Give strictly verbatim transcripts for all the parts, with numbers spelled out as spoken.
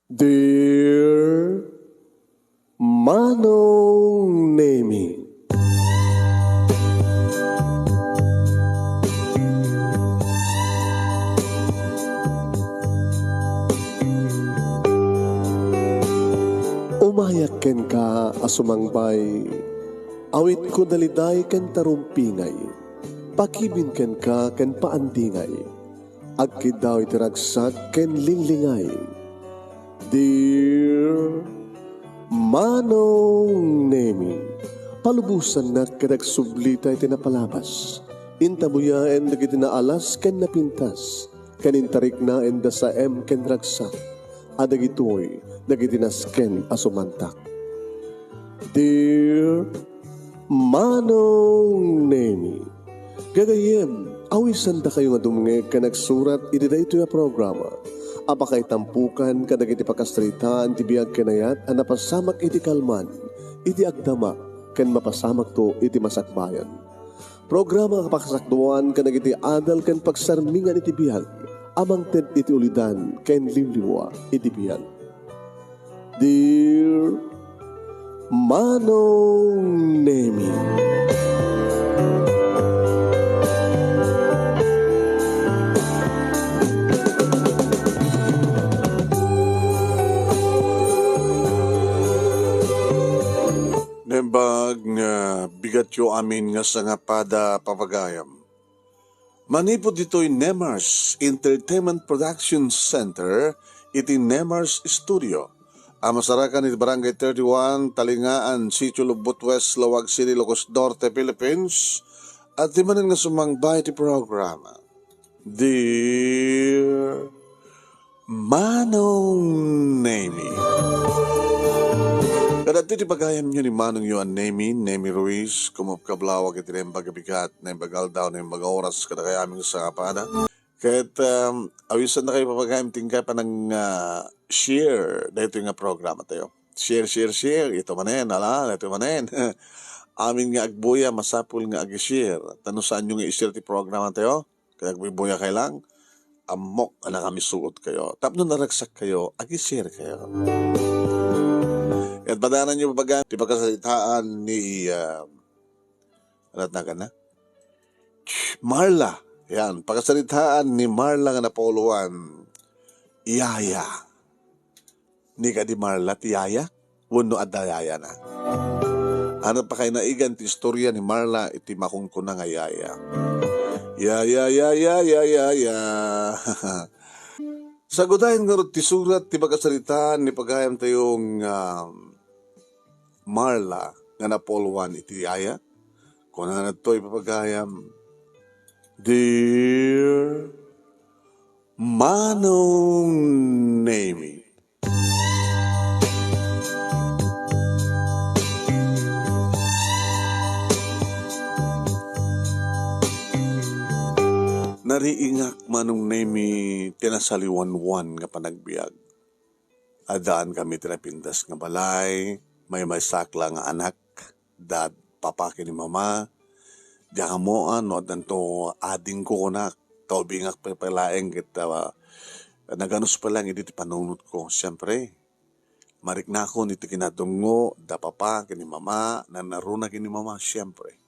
Dear Manong Nemi. Umayak kenka a sumangbay, awitko daliday ken tarumpingay, pakibin kenka ken paandingay. Agkiddaw iti ragsak ken linglingay. Dear Manong Nemi, palubosannak ket agsublita iti napalabas. Intabuyaen dagiti naalas ken napintas, ken intariknaen da saem ken ragsak. A dagitoy dagiti nasken a sumantak. Dear Manong Nemi, gagayyem, awisandakayo nga dumngeg ken agsurat iti daytoy a programa a pakaitampukan kadagiti pakasaritaan ti biag ken ayat a napasamak iti kalman, iti agdama, ken mapasamakto iti masakbayan. Programa a pakasakduan kadagiti adal ken pagsarmingan iti biag a mangted iti ulidan ken liwliwa iti biag. Dear Manong Nemi. Naimbag nga bigatyo amin nga sangapada, papagayam. Manipud ditoy Nemars Entertainment Production Center iti Nemars Studio a masarakan iti Barangay thirty-one, Talingaan, Sitio Lubot West, Laoag City, Ilocos Norte, Philippines, adda manen nga sumangba iti programa. Dear Manong Nemi. Kadagiti pagayamyo ni Manongyo a Nemi, Nemi Ruiz, kumapkablawag iti naimbag a bigat, naimbag a aldaw, naimbag a oras, kadakayo amin nga sangapada. Ket, um, awisannakayo, papagayam, ti inkay panang, ah, share daytoy nga programa tayo. Share, share, share. Ito manen, ala, ito manen. Amin nga agbuya, masapul nga ag-share. Ta no saanyo nga i-share ti programa tayo, kaya agbuybuyakayo lang, ammok a nakamisuot kayo. Tapno naragsak kayo, ag-share kayo. Ket padanan nyo, babaga, ti pakasaritaan ni, ah, ano tawag na? Marla. Yan, pakasaritaan ni Marla nga napauluan. Yaya. Ni kadi Marla ti yaya? Wenno adda yayana? Ano pa kay naigan ti istorya ni Marla iti makunkuna nga yaya? Yaya, yaya, yaya, yaya. Sagudayen ngarud ti surat ti pakasaritaan ni pagayam tayo nga Marla nga napauluan iti yaya. Kunana ditoy, papagayam, Dear Manong Nemi. Nariingak, Manong Nemi, ti nasaliwanwan nga panagbiag. Addaan kami ti napintas nga balay, maymaysak la nga anak, dad, papa ken ni mama. Diak ammoan no addanto adingko kunak, ta ubingak pay, pay laeng ket, ah, naganus pay laeng idi ti panunotko. Siempre, mariknakon iti kinadungngo da papa ken ni mama, nanaruna ken ni mama, siempre.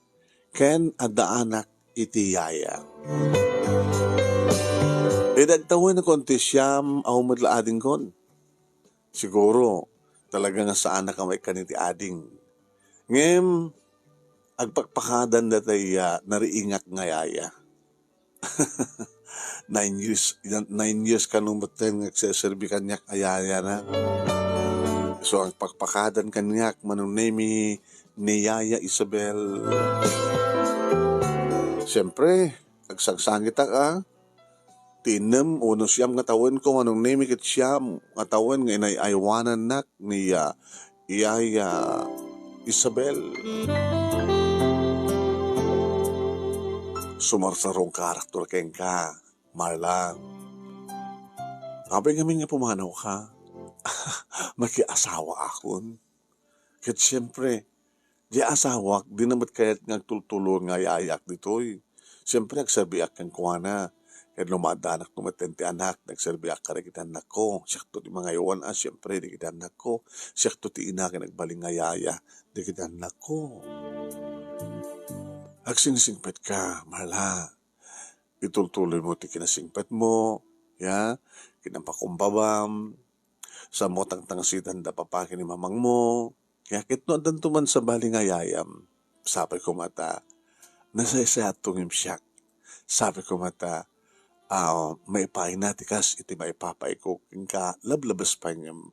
Ken addaanak iti yaya. Idi agtawenakon ti siam a umedla adingkon. Siguro, talaga nga saanak a maikkan iti ading. Ngem, agpakpakadan datay, ah, nariingak nga yaya. Nine years, nine years kano metten nga agseserbi kaniak a yayana. So, agpakpakadan kaniak, Manong Nemi, ni Yaya Isabel. Siyempre, agsangsangitak, ah. Ti innem wenno siam nga tawenko, Manong Nemi, ket siam nga tawen nga inay-aywanannak ni, ah, Yaya Isabel. Sumarsaro nga karakter kenka, Marla. Apay ngamin nga pumanawka? Makiasawaakon. Ket siempre, di asawak, dina met kayat nga agtultulon nga yayaak ditoy. Siempre, agserbiak kenkuana. Ket no maaddanak no metten ti anak, nagserbiak kadagiti annakko. Siakto ti mangaywan a, siempre, dagiti annakko. Siakto ti ina ken agbalin nga yaya dagiti annakko. Agsingsingpetka, Marla. Itultuloy mo ti kinasingpetmo, ya, kinapakumbabam, saan mo tangtangsitan da papa ken ni mamangmo. Ya, ket no addanto man sabali nga yayam, sapay koma ta nasaysayaatto ngem siak. Sapay koma ta, ah, maipaayna ti kas iti maipapayko kenka, lablabes pay ngem,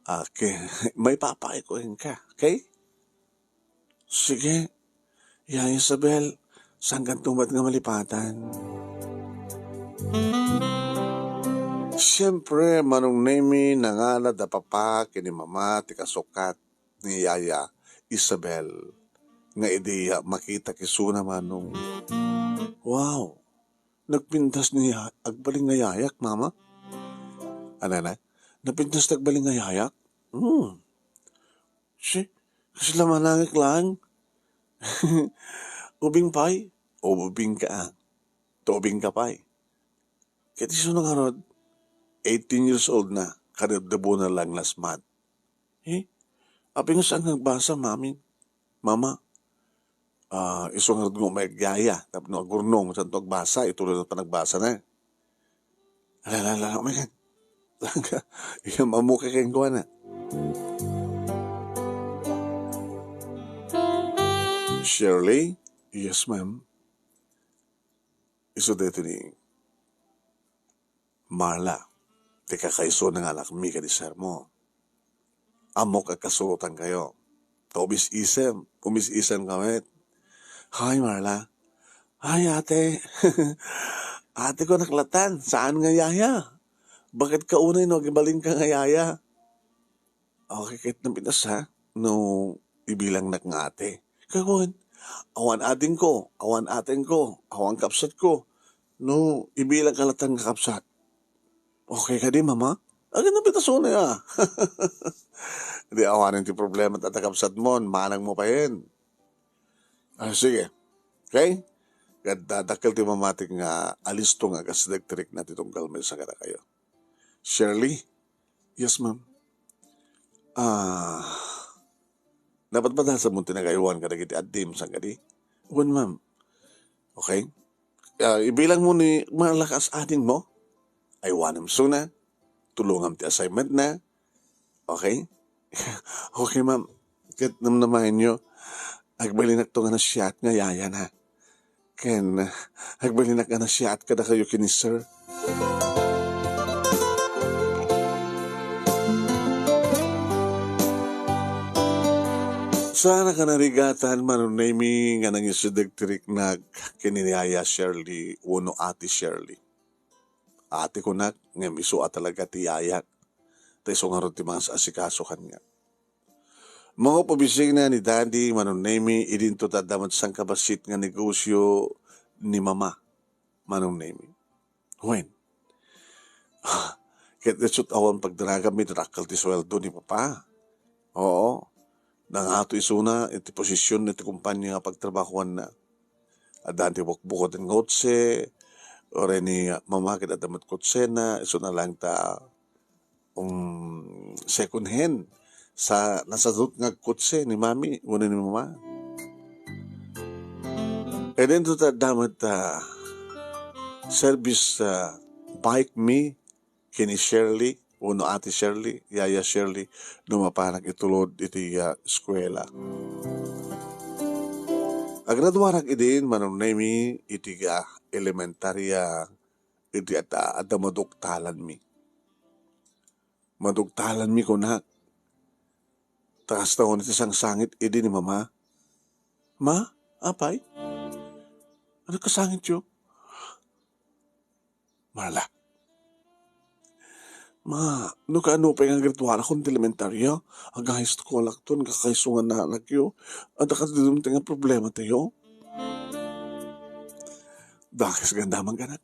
ah, ke-, maipapaayko kenka. Okay? Sige. Ya Isabel, saankanto met nga malipatan? Siempre, Manong Nemi, nangala da papa ken ni mama ti kasukat ni Yaya Isabel nga idi, ah, makitak isuna, Manong. Wow! Nagpintas ni ya-, agbalin nga yayak, Mama? Anana? Napintas ti agbalin nga yayak? Hmm. Si, kasla manangek laeng. Ubing pay? Ubing ka, ah. Ubing ka pay. Ket isuna ngarud, eighteen years old na, kadebdebona lang last month. Eh? Apay nga saan nga agbasa, Mami? Mama? Ah, isu ngarud nga umay agyaya, tapno agurnong, saanto agbasa, ituloy na panagbasa na. Ala, ala, ala, umay kan. Iya, mamuka kenkuana. Shirley? Yes, ma'am. Isu daytoy ni Marla, ti kakaisuna nga anakmi ken ni sermo. Ammok a kasurotankayo. Ta umis-isem, umis-isem ka met. Hay, Marla. Hay, ate. Ate ko, naklatan. Saan nga yaya? Bakit ka unay no agibalin ka nga yaya? Okay, ket napintas, ha? No ibilangnak nga ate. Kakun, awan adingko, awan atengko, awan kapsatko. No ibilangka latta nga kapsat. Okay kadi, Mama? Agin napintas unay, ah. Di awanen ti problema ta, ta kapsatmo, manangmo payen. Ah, sige. Okay? Ket dakkel ti mamatik nga alisto nga agasideg ti rikna ti tunggal maysa kadakayo. Shirley? Yes, ma'am. Ah, napadpadasanmo ti nagaywan kadagiti addim, saan kadi? Wen, ma'am. Okay. Ah, ibilangmo ni Marla kas adingmo. Aywanem isuna. Tulongam ti assignment na. Okay? Okay, ma'am. Ket namnamaenyo, agbalinakto nga nasayaat nga yayana. Ken, ah, agbalinak nga nasayaat kadakayo ken ni sir. Saanak a narigatan, Manong Nemi, nga nangisideg ti riknak ken ni Yaya Shirley wenno Ate Shirley. Ate kunak, ngem isu a talaga ti yayak. Ta isu ngarud ti mangasikaso kaniak. Mangup-opisina ni Daddy, Manong Nemi, idinto ta adda met sangkabassit nga negosio ni Mama, Manong Nemi. Wen. Ket isu't awan pagdaragammi ti dakkel ti sueldo ni Papa. Oo. Nangato isuna iti posision iti kumpanya nga pagtrabahoanna. Addan ti bukbukod nga kotse, uray ni Mama ket adda met kotsena, isuna laeng ta, um, second hand sa nasadut nga kotse ni Mami wenno ni Mama. Idinto ta adda met, ah, service, ah, bike mi ken ni Shirley, wenno Ate Shirley, Yaya Shirley, no mapanak itulod iti, ah, eskuela. Agraduarak idin, Manong Nemi, iti, ah, elementarya, iti adda, adda maduktalanmi. Maduktalanmi, kunak. Ta kasta unay ti sangsangit idi ni Mama. Ma, apay? Ania kasangityo? Marla. Ma, no kaano pay nga graduarakon ti elementarya, aga-high schoolakton, kakaiso nga nanakyo, adda kadi dumteng nga problematayo? Dakes nga damag, anak.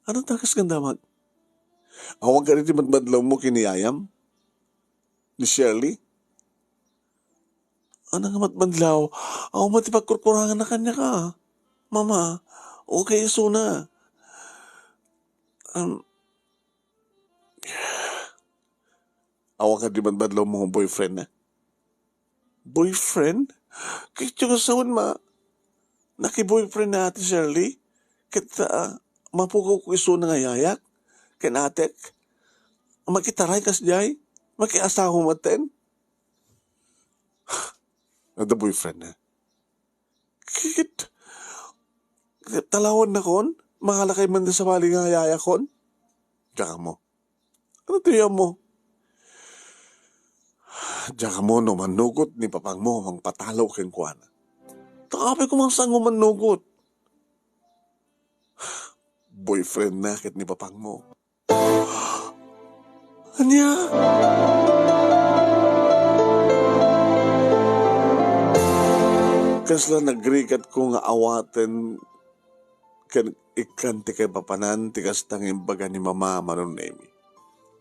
Ania dakes nga damag? Awan kadi ti madmadlawmo ken ni yayam? Ni Shirley? Ania nga madmadlaw? Awan met ti pagkurkuranganna kaniak a. Mama, okay isuna. Um, awan kadi badbadlawmo nga boyfriend na? Boyfriend? Ket ti nga sawen ma, nakiboyfriend ni Ate Shirley? Ket, ah, mapugawko isuna nga yayak ken atek? Makitaray kasdiay? Makiasawa metten? Adda boyfriend na? Ket, talawannakon? Mangalakay man ti sabali nga yayakon? Diak ammo. Ano ti yam mo? Diak ammo no mannugot ni papangmo mangpatalo kenkuana. Ta apay ko man saan nga mannugot? Boyfriend na ket ni papangmo. Ania? Kasla nagrikatko nga awaten ken ikkan ti kaipapanan ti kasta nga imbaga ni Mama, Manong Nemi.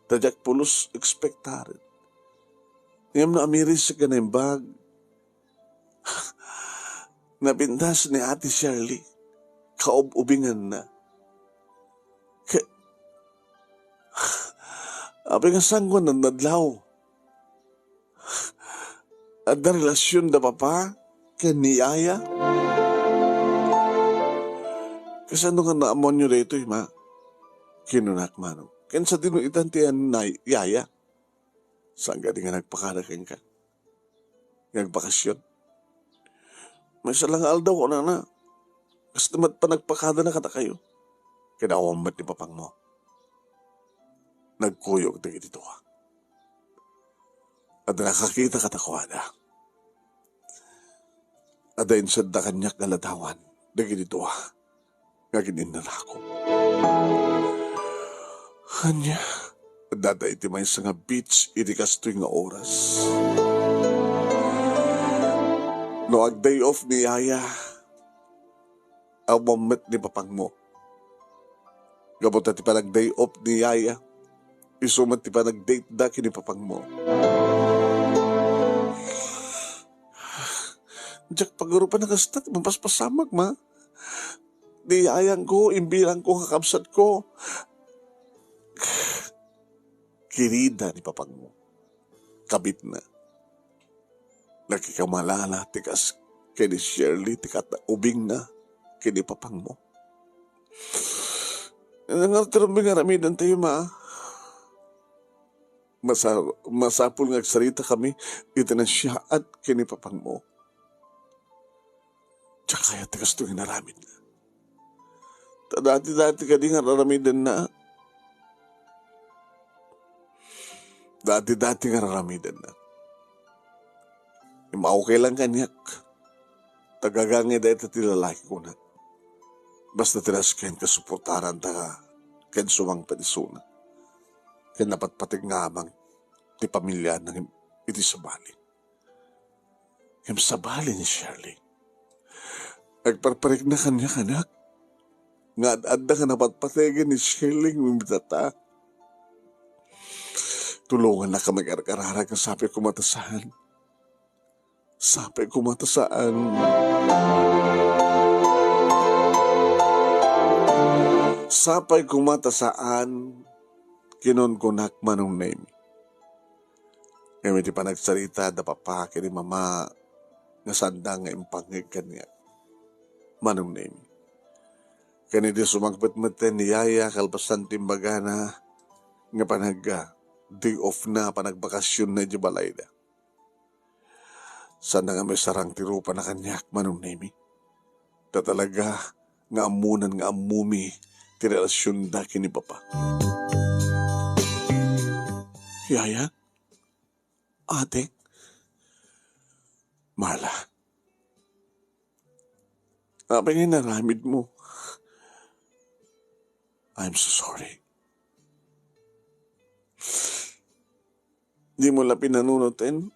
Ta diak pulos ekspektaren. Ngem no amiris ka naimbag, napintas ni Ate Shirley, kaub-ubinganna. Ke-, apay nga saan nga nadnadlaw? Adda relasion da papa ken ni yaya? Kasano nga naammoanyo daytoy, ma? Kinunak manong. Ken sadino itan ti an-, nay-, yaya? Saan kadi nga nagpakada kenka nga agbakasyon? Maysa la nga aldaw, kunana, kasta met panagpakadana kadakayo. Ken awan met ni papangmo. Nagkuyog dagiti dua. Adda nakakita kadakuada. Adda insedda kaniak nga ladawan dagiti dua nga agin-innalakom. Ania, adda iti maysa nga beach iti kastoy nga oras. No ag-day off ni yaya, awan met ni papangmo. Gapu ta ti panag-day off ni yaya, isu met ti panag-date da ken ni papangmo. Diak pagarupan a kasta ti mapaspasamak, ma. Ni yayangko, imbilangko nga kabsatko. Kirida ni papangmo. Kabitna. Nakikamalala ti kas ken ni Shirley ti kat-, ubingna ken ni papangmo. Ngarud ti rumbeng nga aramidentayo, ma. Masa-, masapul nga agsaritakami iti nasayaat ken ni papangmo. Diak kayat ti kastoy nga inaramidna. Ta dati-dati kadi nga araramidenna. Dati-dati nga araramidenna. Imaw kay lang kaniak. Tagagangay dayta ti lalaki kuna. Basta ti nasken kasuportaran ta ken sumangpet isuna. Ken napatpateg nga amang ti pamiliana iti sabali. Ngem sabali ni Shirley. Agparparikna kaniak, anak, nga ad-adda nga napatpategen ni Shirley nga umitata. Tulongannak a mag-argararag nga sapay koma ta saan. Sapay koma ta saan. Sapay koma ta saan, kinunkunak, Manong Nemi. Ngem iti panagsarita da papa ken ni mama nga sanda nga impangngeg kaniak, Manong Nemi. Ken idi sumangpet metten ni yaya kalpasan ti imbagana nga panag-, day off na, panagbakasyon na idiay balayda. Saan nga maisarang ti rupana kaniak, Manong Nemi. Ta talaga nga ammonan nga ammomi ti relasionda ken ni papa. Yaya? Ate? Marla? Apay nga inaramidmo? I'm so sorry. Dimo la pinanunoten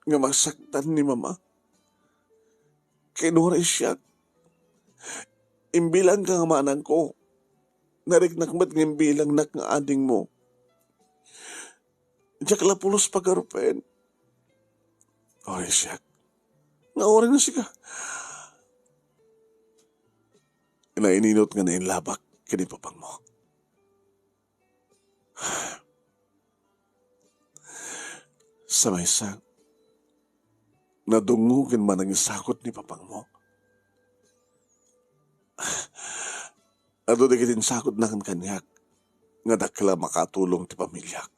nga masaktan ni mama. Kinuna siak. Imbilangka nga manangko. Nariknak met nga imbilangnak nga adingmo. Diak la pulos pagarupen. Uray siak. Nga uray na sika. Naininot nga nailabak ken ni papangmo. Sa maysa, nadungngo ken manangisagut ni papangmo. Adu dagiti insagutna ken kaniak nga dakkel a makatulong ti pamiliak.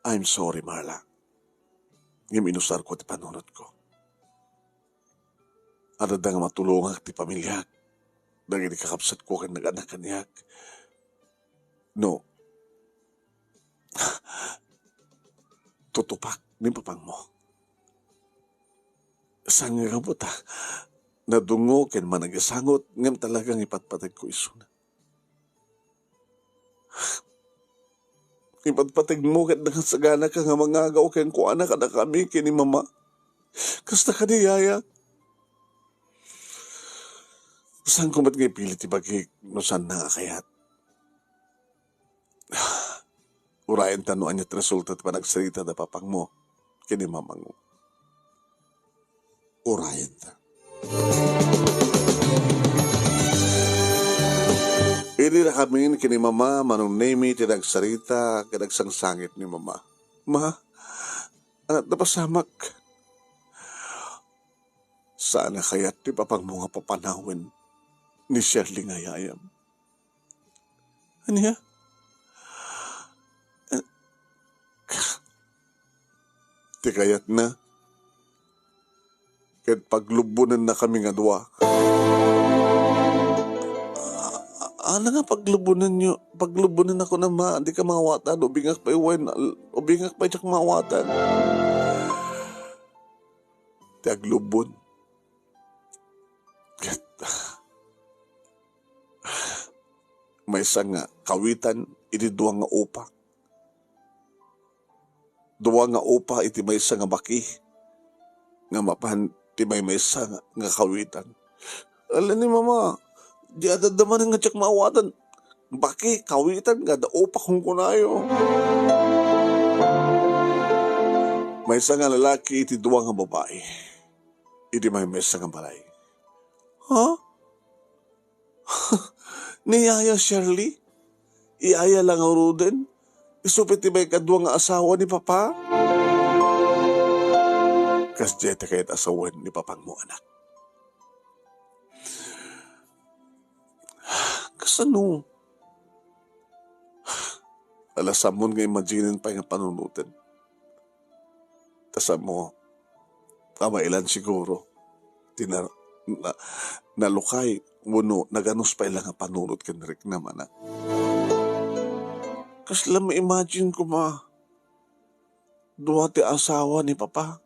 I'm sorry, Marla. Ngem inusarko ti panunotko. Adda nga matulongak ti pamiliak, dagiti kakabsatko ken nag-anak kaniak. No, tutupak ni papangmo. Saan nga gapu ta nadungngo ken manangisagut ngem talagang ipatpategko isuna. Ipatpategmo ket nakasaganaka nga mangagaw kenkuana kadakami ken ni Mama. Kasta kadi, Yaya. Saanko met nga ipili ti bagik no saanna nga kayat. Urayenta no ania ti resulta ti panagsarita da papangmo ken ni mamangmo. Urayenta. Idi nakamin ken ni Mama, Manong Nemi ti nagsarita ken nagsangsangit ni Mama. Ma, anak, napasamak. Saan a kayat ti papangmo nga papanawen ni Shirley nga yayam? Ania? Eh, ti kayatna, ket paglubbonennakami nga dua. A-, a-, ano nga paglubonenyo? Paglubonennakon, Ama, dika maawatan, ubingak pay wen, ubingak pay diak maawatan. Ti aglubbon. Ket maysa nga kawitan iti dua nga upa. Dua nga upa iti maysa nga baki nga mapan ti maymaysa nga, nga kawitan. Ala ni Mama, di adda manen nga diak maawatan. Baki, kawitan, nga adda upa kunkunayo. Maysa nga lalaki iti dua nga babai. Idi maymaysa nga balay. Ha? Ni Yaya Shirley? Yaya la ngaruden? Isu pay ti maikadua nga asawa ni Papa? Kasdiay ti kayat a sawen ni Papangmo, anak. Kasano? Ala, sammon nga imaginen pay nga panunoten. Ta sammo, a, mailem siguro ti na-, na-, nalukay wenno naganus pay la nga panunot ken riknam, anak. Kasla ma-imagine ko, Ma. Dua ti asawa ni Papa.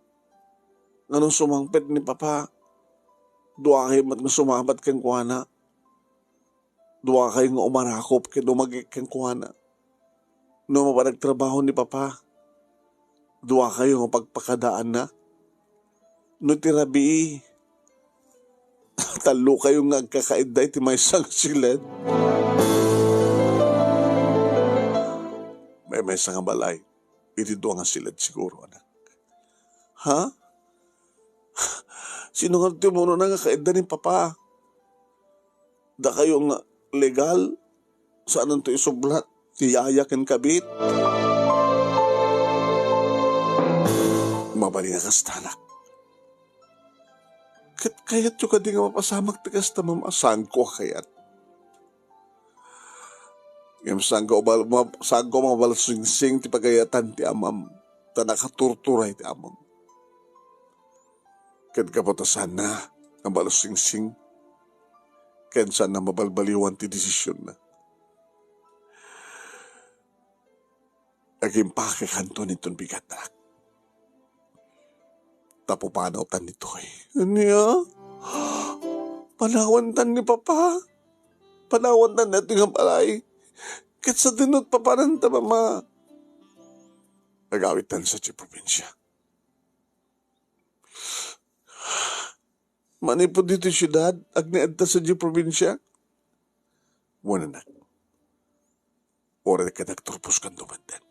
Ngano sumangpet ni Papa? Dua kayo met nga sumabat kenkuana. Dua kayo nga umarakop ken umagik kenkuana. No mapan agtrabaho ni Papa, dua kayo nga pagpakadaanna. No ti rabii, tallo kayo nga agkakaidda iti maysa nga siled. Maymaysa nga balay iti dua nga siled siguro, anak. Ha? Sino nga ti umunona nga kaidda ni Papa? Dakayo nga legal, saananto isublat ti yaya ken kabit. Mabalin a kasta, anak. Ket kayatyo kadi nga mapasamak ti kasta, Mama? Saanko a kayat. Ngem saanko bal-, ma-, saanko mabalsingsing ti pagayatan ti amam, ta nakaturturay ti amam. Ket gapu ta saanna nga mabalsingsing, ken saanna mabalbaliwan ti desisionna. Agimpakekanton inton bigat, anak. Ta pupanawtan ditoy. Ania? Panawantan ni Papa? Panawantan ditoy nga balay? Ket sadino ti papananta, Mama? Agawidtan sadiay probinsya. Manipud ditoy siudad, agnaedta sadiay probinsya? Wen, anak. Uray ket agturposkan dumengdeng.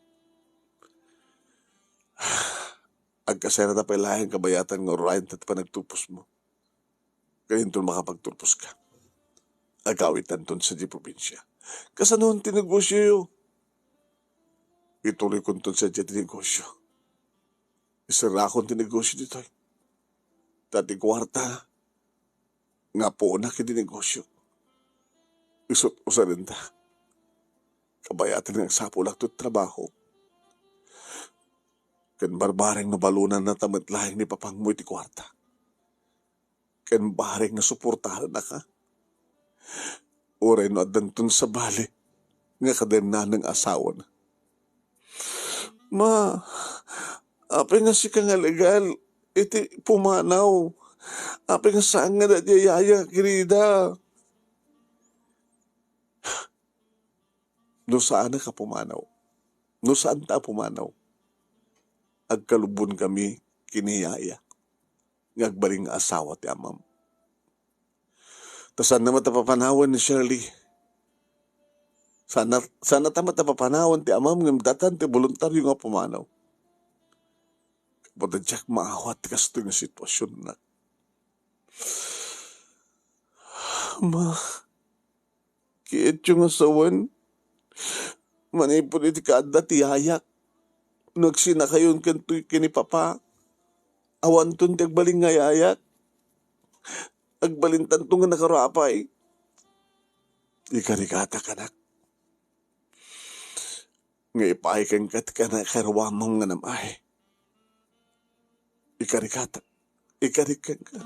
Agkasayratta pay laeng kabayatan nga urayenta ti panagturposmo. Ket inton makapagturposka, agawidtanton sadiay probinsya. Kasano ti negosioyo? Ituloykonton sadiay ti negosio. Iserrakon ti negosio ditoy. Ta ti kuarta nga apunak iti negosio, isut' usadenta. Kabayatan nga agsapulak ti trabaho. Ken barbareng no balonannata met laeng ni papangmo iti kuarta. Ken bareng no suportarannaka. Uray no addanton sabali nga kadennana nga asawana. Ma, apay nga sika nga legal iti pumanaw? Apay nga saan nga daydiay yaya, kirida? No saanak a pumanaw, no saanta a pumanaw, agkalubonkami ken ni yaya nga agbalin nga asawa ti amam. Ta saanna met a papanawen ni Shirley. Saanna, saannata met a papanawen ti amam ngem datan ti boluntario nga pumanaw. Kabaelan diak maawat ti kastoy nga sitwasionna. Ma, kayatyo nga sawen, manipud iti kaadda ti yayak. No agsinakayon kentoy ken ni Papa, awanton ti agbalin nga yayak. Agbalintanto nga nakarapay. Ikarigata, anak. Nga ipaay kenka ti kanakarwamam nga namay. Ikarigata. Ikarigata.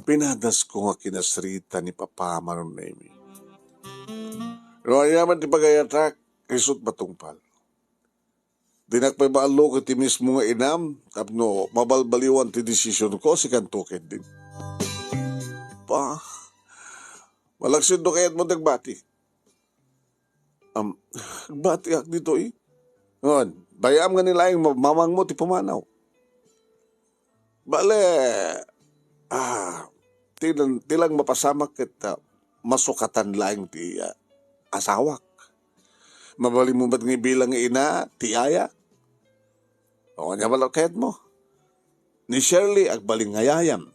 Pinadasko nga kinasrita ni Papa Manong Nemi. No ania man ti pagayatak, isut' matungpal. Dinak pay maallok iti mismo nga inam tapno mabalbaliwan ti desisionko, sikanto ketdin. Pa, malaksid no kayatmo ti agbati. Am, agbatiak ditoy. Ngem, bay-am nga ni laeng ma-, mamangmo ti pumanaw. Bale, ah, ti lang, ti lang mapasamak ket, ah, masukatan laeng ti, ah, asawak. Mabalinmo met nga ibilang nga ina ti yaya? O, ania bala kayatmo? Ni Shirley, agbalin nga yayam.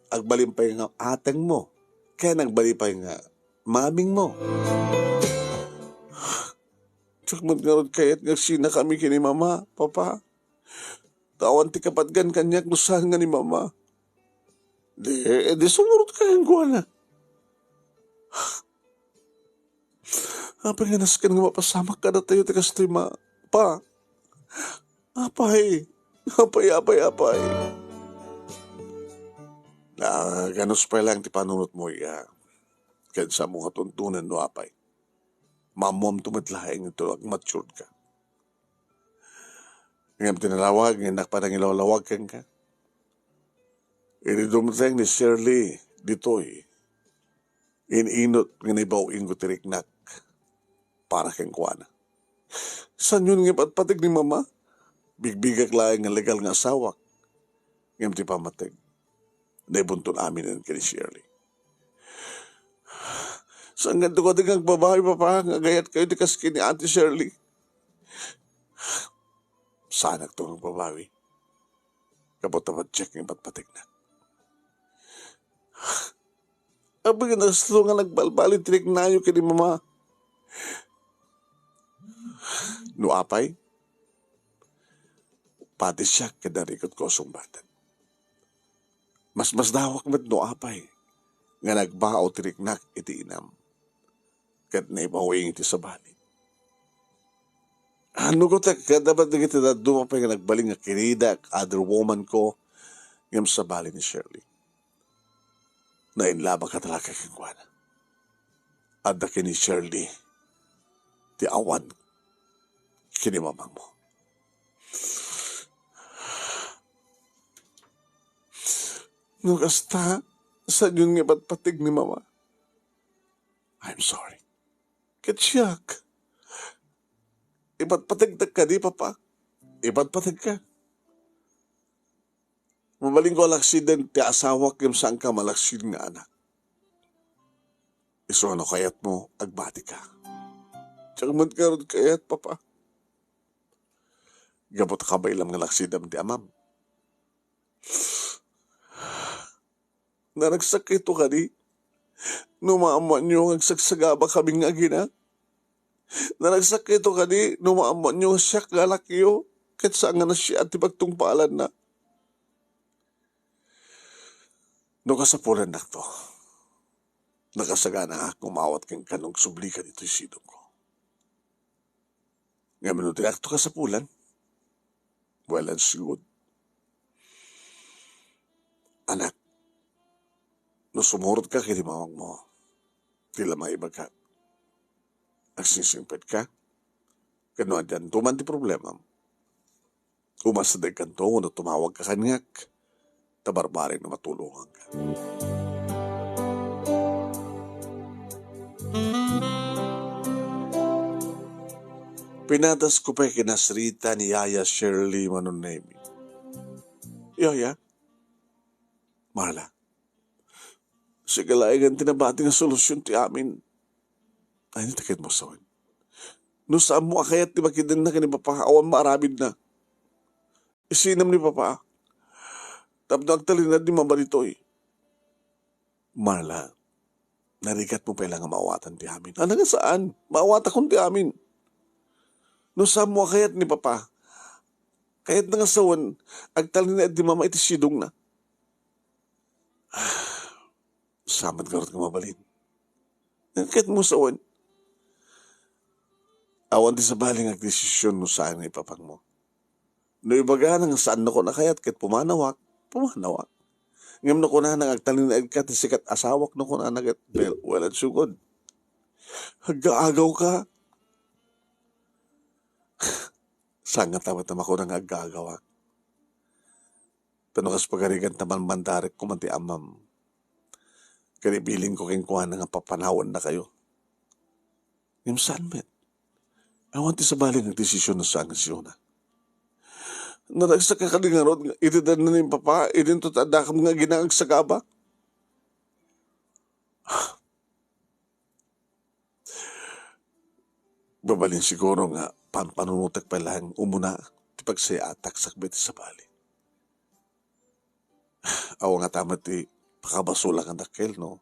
Agbalin pay nga atengmo. Ken agbalin pay nga mamingmo. Diak met ngarud kayat nga agsinakami ken ni Mama, Papa. Ta awan ti kapatgan kaniak no saan nga ni Mama. Di, di sumurotka kenkuana. Apay nga nasken nga mapasamak kadatayo ti kastoy, Ma, Pa? Apay, apay, apay, apay. Naganus pay laeng ti panunotmo, iya. Ken saanmo nga tuntunen no apay. Maammoamto met laeng iti agmaturedka. Ngem ti nalawag nga innak panangilawlawag kenka. Idi dumteng ni Shirley ditoy, in-inut nga naibaw-ingko ti riknak para kenkuana. Saanyon nga ipatpateg ni Mama? Bigbigak laeng nga legal nga asawak. Ngem ti pammateg, naibunton aminen ken ni Shirley. Saan nga adu kadi nga agbabawi, Papa, nga agayatkayo ti kas ken ni Ate Shirley? Saanakto nga agbabawi. Gapu ta madiak nga ipatpategna. Apay nga naslo nga nagbalbaliw ti riknayo ken ni Mama. No apay, pati siak ket narikutko a sungbaten. Masmasdawak met no apay nga nagbao ti riknak iti inam ket naibawing iti sabali. Ano ko ta, kada ba dagiti dadduma pay nga nagbalin nga kinidak, other woman ko, ngem sabali ni Shirley. Nainlabak a talaga kenkuana. Adda ken ni Shirley ti awan ken ni mamangmo. No kasta, saanyon nga ipatpateg ni Mama? I'm sorry. Ket siak, ipatpategtak kadi, Papa? Ipatpategka. Mabalinko a laksiden ti asawak ngem saanka malaksid nga anak. Isu a no kayatmo, agbatika. Diak met ngarud kayat, Papa. Gapu ta kabaelam nga laksidam ti amam. Naragsakto kadi no maammoanyo nga agsagsagaba kami nga agina? Naragsakto kadi no maammoanyo nga siak nga anakyo ket saan nga nasia ti pagtungpalanna? No kasapulannakto, nakasaganaak nga umawat kenka no agsubli ka ditoy sidongko. Ngem no diakto kasapulan, well and good. Anak, no sumurotka ken ni mamangmo, ti la maibaga, agsingsingpet ka, ken no addanto man ti problemam, umasidegkanto wenno tumawagka kaniak, ta barbareng no matulonganka. Pinatasko pay kinasarita ni Yaya Shirley Manong Nemy. Yaya, Marla, sika laengen ti nabati nga solusion ti amin. Ay, ni takit mo sawen. No saanmo a kayat ti makidenna ken ni Papa, awan maaramidna. Isinam ni Papa. Tapno agtalinaed ni Mama ditoy. Marla, narigat mo pay la nga maawatan ti amin. Ania nga saan? Maawatakon ti amin. No saanmo a kayat ni Papa, kayatna nga sawen, agtalinaed ni Mama iti sidongna. Saan met ngarud nga mabalin? Ket mo sawen, awan ti sabali nga agdesisyon no saan nga ipapangmo. No ibagana nga saannakon a kayat ket pumanawak, pumanawak. Ngem no kunana nga agtalinaedka ti sikat asawak no kunana ket, well, well and so good. Aggaagaw ka. Saan nga ta met a makuna nga aggaagawak? Ta no kas pagarigan ta manmandarek koma ti amam, ken ibilin ko kenkuana nga papanawennakayo. Ngem saan met. Awan ti sabali nga agdesisyon no saan nga siuna. Naragsak ka kadi ngarud nga iti danna ni Papa, idinto ti addakam nga agina nga agsagaba. Mabalin siguro nga panpanunotek pay laeng umuna ti pagsayaatak sakbay ti sabali. Awan nga ta met ti pakabasolak nga dakkel, no?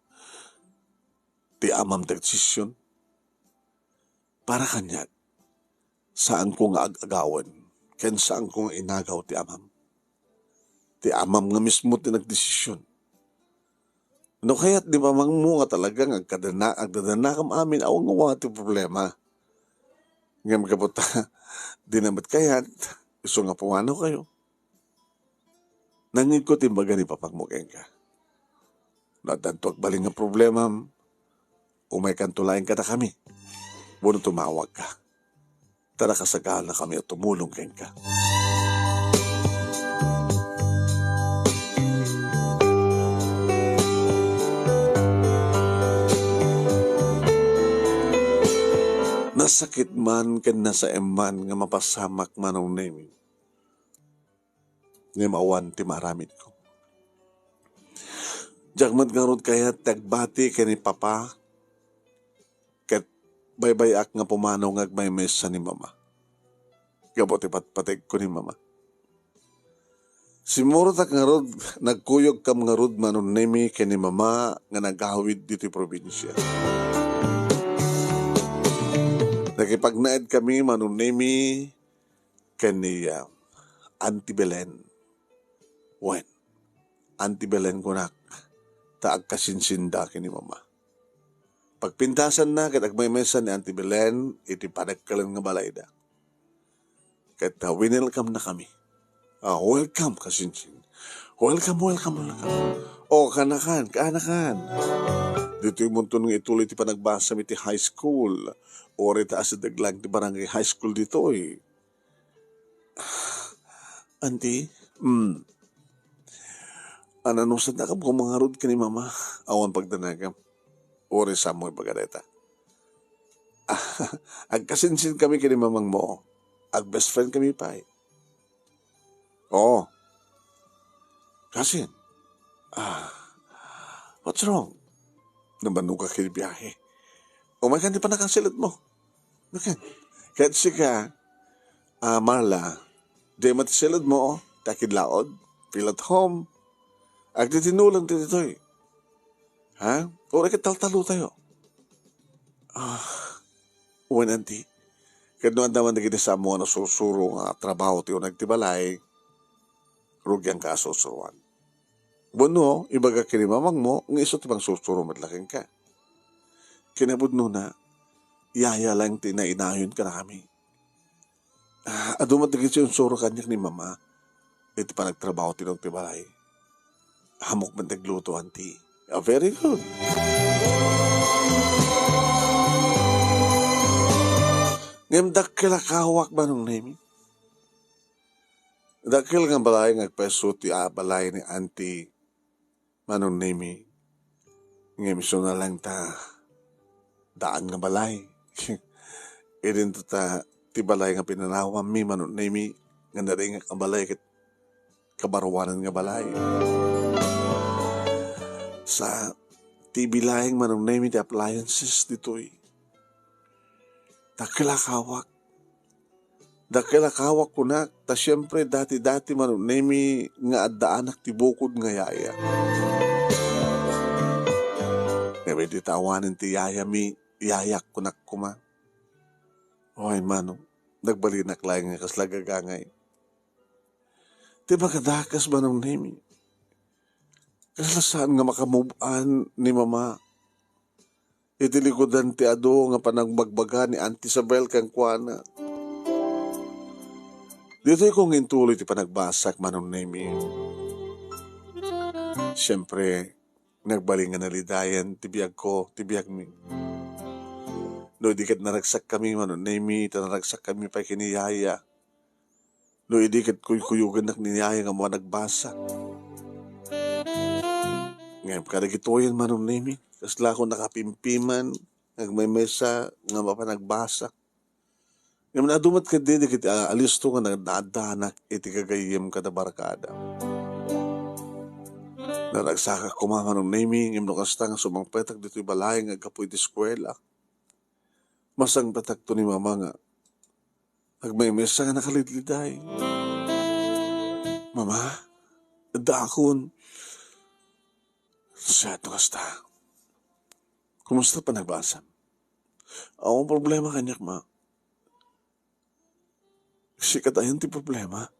Ti amam ti agdesisyon. Para kaniak, saanko nga ag-agawen, ken saanko nga inagaw ti amam. Ti amam nga mismo ti nagdesisyon. No kayat ni mamangmo nga talaga nga agkadana-, agdadannakam amin, awan nga awan ti problema. Ngem gapu ta, di na met kayat, isu nga pumanawkayo. Nangngegko ti imbaga ni Papangmo kenka. No addanto agbalin nga problemam, umaykanto laeng kadakami. Wenno tumawagka. Ta nakasaganakami a tumulong kenka. Nasakit man ken nasaem man nga mapasamak, Manong Nemy. Ngem awan ti maaramidko. Diak met ngarud kayat ti agbati ken ni Papa, ket baybay-ak nga pumanaw nga agmaymaysa ni Mama. Gapu ti patpategko ni Mama. Simmurotak ngarud, nagkuyogkam ngarud, Manong Nemy, ken ni Mama nga nagawid ditoy probinsia. Nakipagnaedkami, Manong Nemy, ken ni, ah, Auntie Belen. Wen, Auntie Belen kunak, ta agkasinsinda ken ni Mama. Pagpintasanna ket agmaymaysa ni Auntie Belen iti panagkalen nga balayda. Ket, ah, winelcome-nakami. Ah, welcome, kasinsin. Welcome, welcome, welcome. O, kaanakan, kaanakan. Ditoy monton nga ituloy ti panagbasam iti high school. Uray ta asideg laeng ti barangay high school ditoy. Auntie, mm. Ananusadnakam koma ngarud ken ni Mama, awan pagdanagam. Uray saanmo ibaga dayta. Agkasinsinkami ken ni mamangmo. Ag-best friend kami pay. Oo. Kasin? Ah, what's wrong? Nabannogak iti biahe. Umaykan ti pannakasilitmo. Ket sika, ah, Marla, dayta met ti silitmo, oh, ti akidlaod. Feel at home. Agtitinuleng ti ditoy. Ha? Uray ket taltalo tayo. Ah, wen, auntie. Ket no adda man dagiti saanmo nga nasursuro nga trabaho ti uneg ti balay, rugianka a sursuroan. Wenno, ibaga ken ni mamangmo nga isu ti mangsursuro met la kenka. Kinapudnona, yaya laeng ti nainayon kadakami. Ah, adu met dagiti insuro kaniak ni Mama iti panagtrabaho ti uneg ti balay. Ammok met nagluto, auntie. Ah, very good. Ngem dakkel a kawak, Manong Nemi. Dakkel nga balay nga agpaiso ti, ah, balay ni Auntie Manong Nemi. Ngem isuna laeng ta daan nga balay. Idinto ta ti balay nga pinanawanmi, Manong Nemi, nga naringek a balay ket kabaruanan nga balay. Sa T V laeng, Manong Nemi, ti appliances ditoy. Dakkel a kawak. Dakkel a kawak kunak, ta siempre dati-dati, Manong Nemi, nga addaanak ti bukod nga yaya. Ngem idi ta awanen ti yayami, yayak kunak koma. Oy, Manong, nagbalinak laeng nga kasla gagangay. Ti makadakas, Manong Nemi, kasla saan nga maka-move on ni Mama iti likudan ti adu nga panagbagbaga ni Auntie Isabel kenkuana. Ditoy ko nga intuloy ti panagbasak, Manong Nemi. Siempre, nagbalin nga nalidayan ti biagko, ti biagmi. No idi ket naragsakkami, Manong Nemi, ta naragsakkami pay ken ni yaya. No idi ket kuykuyogannak ni yaya nga managbasa. Ngem kadagitoyen, Manong Nemi, kasla ko nakapimpiman nga agmaymaysa nga mapanagbasa. Ngem adu met ketdi dagiti, ah, alisto nga na-, naaddanak iti gagayyem kada barkada. Naragsakak koma, Manong Nemi, ngem no kasta nga sumangpetak ditoy balay nga aggapu iti eskuela, masangpetakto ni Mama nga agmaymaysa nga nakalidliday. "Mama, addaakon." "Siak no kasta. Kumusta panagbasam?" "Awan problema kaniak, Ma." "Sika dayen ti problema."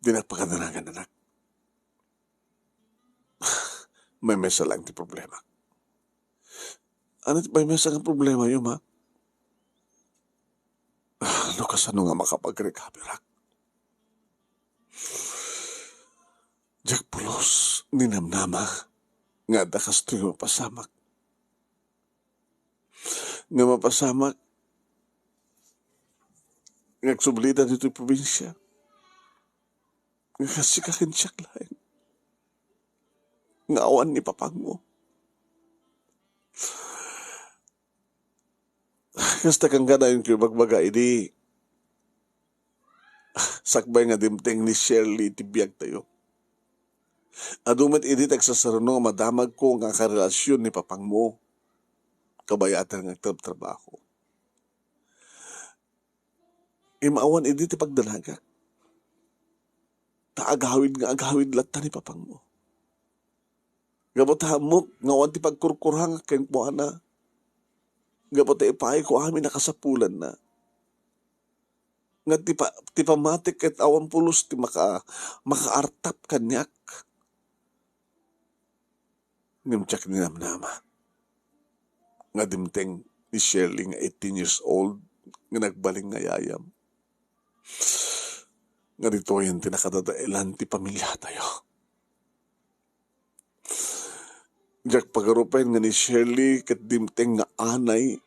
"Dinak pakadanagan, anak. Maymaysa laeng ti problema." "Ania ti maymaysa nga problemayo, Ma?" "Ah, no kasano nga makapag-recoverak. Diak pulos ninamnama nga adda kastoy nga mapasamak. Nga mapasamak nga agsublidan ditoy probinsia. Nga kas sika ken siak laeng nga awan ni papangmo." Kasta kangganayonko ibagbaga idi sakbay nga dimteng ni Shirley iti biagtayo. Adu met idi ti agsasaruno nga madamagko nga karelasion ni papangmo, kabayatan nga agtrabtrabaho. Immawan idi ti pagdanagak. Ta agawid nga agawid latta ni papangmo. Gapu ta ammok nga awan ti pagkurkurangak kenkuana. Gapu ta ipaayko amin a kasapulanna. Nga ti pa-, ti pammatik ket awan pulos ti maka-, makaartap kaniak. Ngem diak ninamnama nga dimteng ni Shirley nga eighteen years old nga nagbalin nga yayam. Nga ditoyen ti nakadadaelan ti pamiliatayo. Diak pagarupen nga ni Shirley ket dimteng nga anay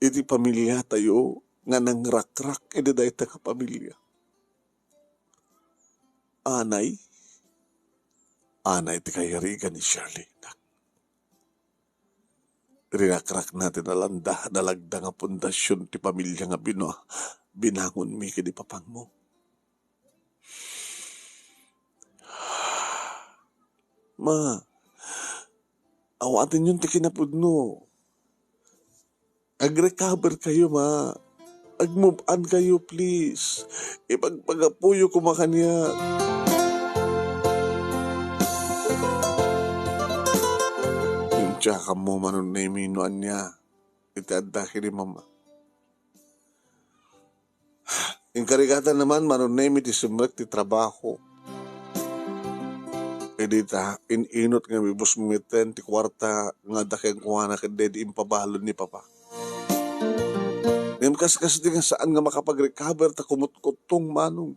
iti pamiliatayo nga nangrakrak iti dayta nga pamilia. Anay, anay ti kayarigan ni Shirley, nak. Rinakrakna ti nalanda, nalagda nga pundasion ti pamilia nga binu-, binangonmi ken ni papangmo. Ma, awatenyon ti kinapudno. Agrecover kayo, Ma. Ag-move on kayo, please. Ipagpagapuyo koma kaniak. Intiakam mo, Manong Nemi, no ania iti adda ken ni Mama. Inkarigatan man, Manong Nemi, ti simrek ti trabaho. Idi ta, in-inut nga mibusmiten ti kuarta nga adda kenkuana ket daydi impabalon ni Papa. Ngem kaskasdi nga saan nga makapag-recover ta kumutkuttong, Manong.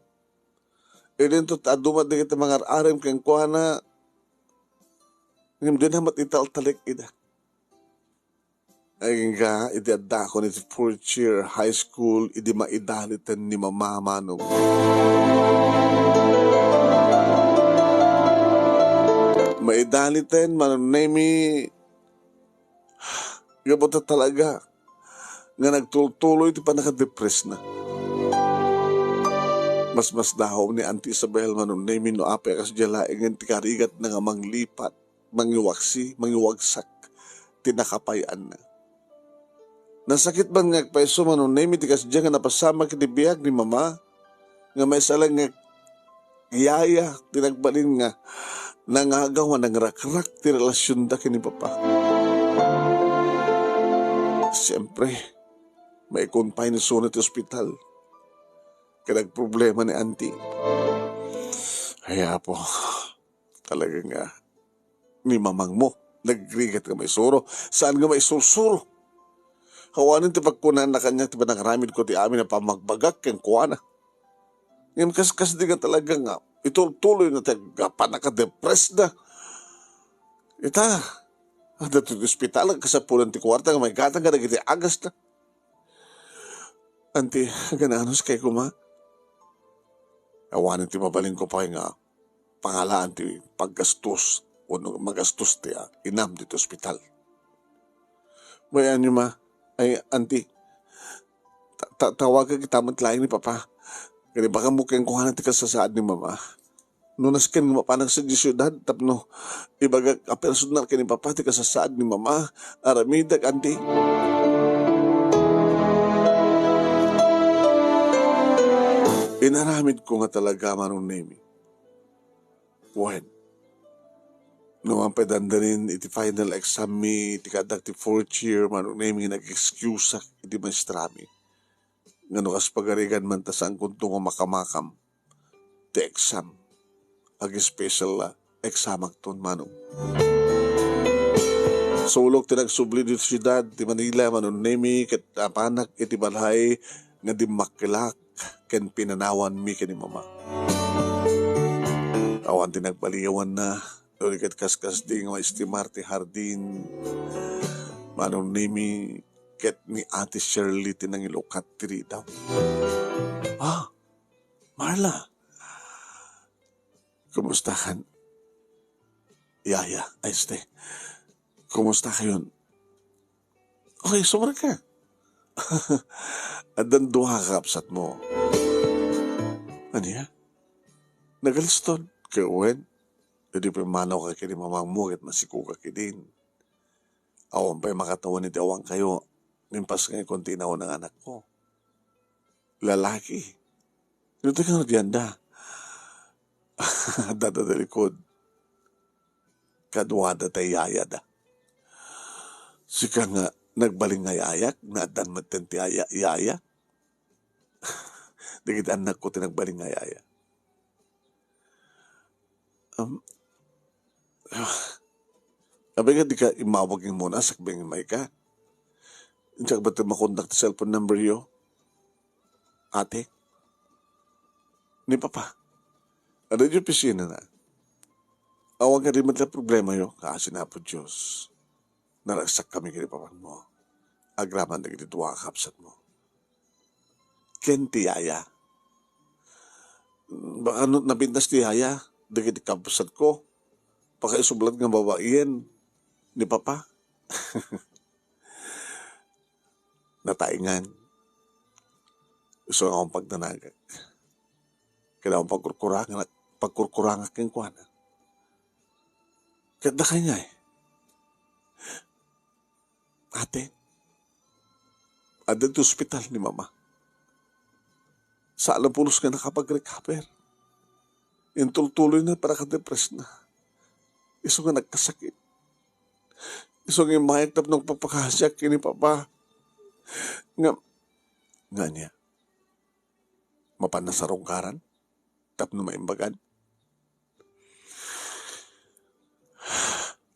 Idinto ta adu met dagiti mangar-arem kenkuana, ngem dina met italtalek ida. Agingga iti addakon iti fourth year high school idi maidaliten ni Mama, Manong. Maidaliten, Manong Nemi, gapu ta talaga nga nagtultuloy ti pannakadepresna. Masmasdaaw ni Auntie Isabel, Manong Nemi, no apay a kasdiay laengen ti karigatna nga manglipat, mangiwaksi, mangiwagsak ti nakapay-anna. Nasakit man nga agpayso, Manong Nemi, ti kasdiay nga napasamak iti biag ni Mama, nga maysa laeng nga yaya ti nagbalin nga nangagaw nga nangrakrak ti relasionda ken ni Papa. Siempre, mai-confine isuna ti ospital. Ket nagproblema ni Auntie. Ay, Apo, talaga nga ni Mamangmo, nagrigat nga maisuro, saan nga maisursuro. Awanen ti pagkunana kaniak ti panangaramidko ti amin a pammagbagak kenkuana. Ngem kaskasdi nga talaga nga itultuloyna ti ag-, pannakadepresna. Ita, adda ti ospital, agkasapulan ti kuarta nga maigatang kadagiti agasna. Auntie, agan-anuskay koma. Awanen ti mabalinko pay nga pangalaan ti paggastos wenno magastos ti, ah, inam ditoy ospital. Bay-anyo, Ma. Ay, Auntie, ta-, ta-, tawagak ita met laeng ni Papa. Ket ibagammo kenkuana ti kasasaad ni Mama. No nasken nga mapanak sadiay siudad tapno ibagak a personal ken ni Papa ti kasasaad ni Mama, aramidek, Auntie. Inaramidko nga talaga, Manong Nemi. Wen, no awan pay dandanin iti final exam mi ti kaaddak ti fourth year, Manong Nemi, nga nag-excuseak iti maestrami. Nga no kas pagarigan man ta saankonto nga makamakam ti exam. Ag-special, ah, examakton, Manong. Sulok ti nagsubli ditoy siudad ti Manila, Manong Nemi, ket napanak iti balay nga dimmakkelak ken pinanawanmi ken ni Mama. Awan ti nagbaliwanna, no di ket kaskasdi nga maestimar ti hardin, Manong Nemi, ket ni Ate Shirley ti nangilukat ti ridaw. Ah, Marla, kumusta kan? Yaya, ay, este, kumusta kayon? Okay, sumrek ka. Addan dua ka kabsatmo. Ania? Nagaliston? Ket wen, idi pimmanaw ka ken ni Mamangmo ket nasiko ka ketdin. Awan pay makatawen iti awan kayo. Impasngayko ti inauna nga anakko. Lalaki. Ditoy kano dianda. Adda ta likod. Kaduada tay yayada. Sika nga nagbalin nga yayak, naaddan metten ti yaya, yaya. Dagiti annakko ti nagbalin nga yaya. Um, ah, abay nga di ka imawag nga muna, sakbay nga may ka. Insak ba ti makontak ti cellphone number yo? Ate? Ni Papa? Ada di opisina na? Awan ka di met la problema yo, kaasi na po Diyos. Naragsak kami kini Papang mo. Agraman dagiti dua a kapsat mo. Ken ti yaya. Baka no, napintas ti yaya, dagiti kabsat ko. Pakaisublat nga babaien ni Papa. Nataengan. Isu nga akong pagdanagak. Kailangan pagkurkurangak, pagkurkurangak kenkuana. Ket dakay ngay. Ate, adda ti ospital ni Mama. Saan a pulos nga nakapag-recover. Intultuloyna para ka-depress na. Isu nga nagkasakit. Isu nga immayak tapno agpapakasiak ken ni Papa. Nga, nga ania? Mapanna sarungkaran? Tapno maimbagan?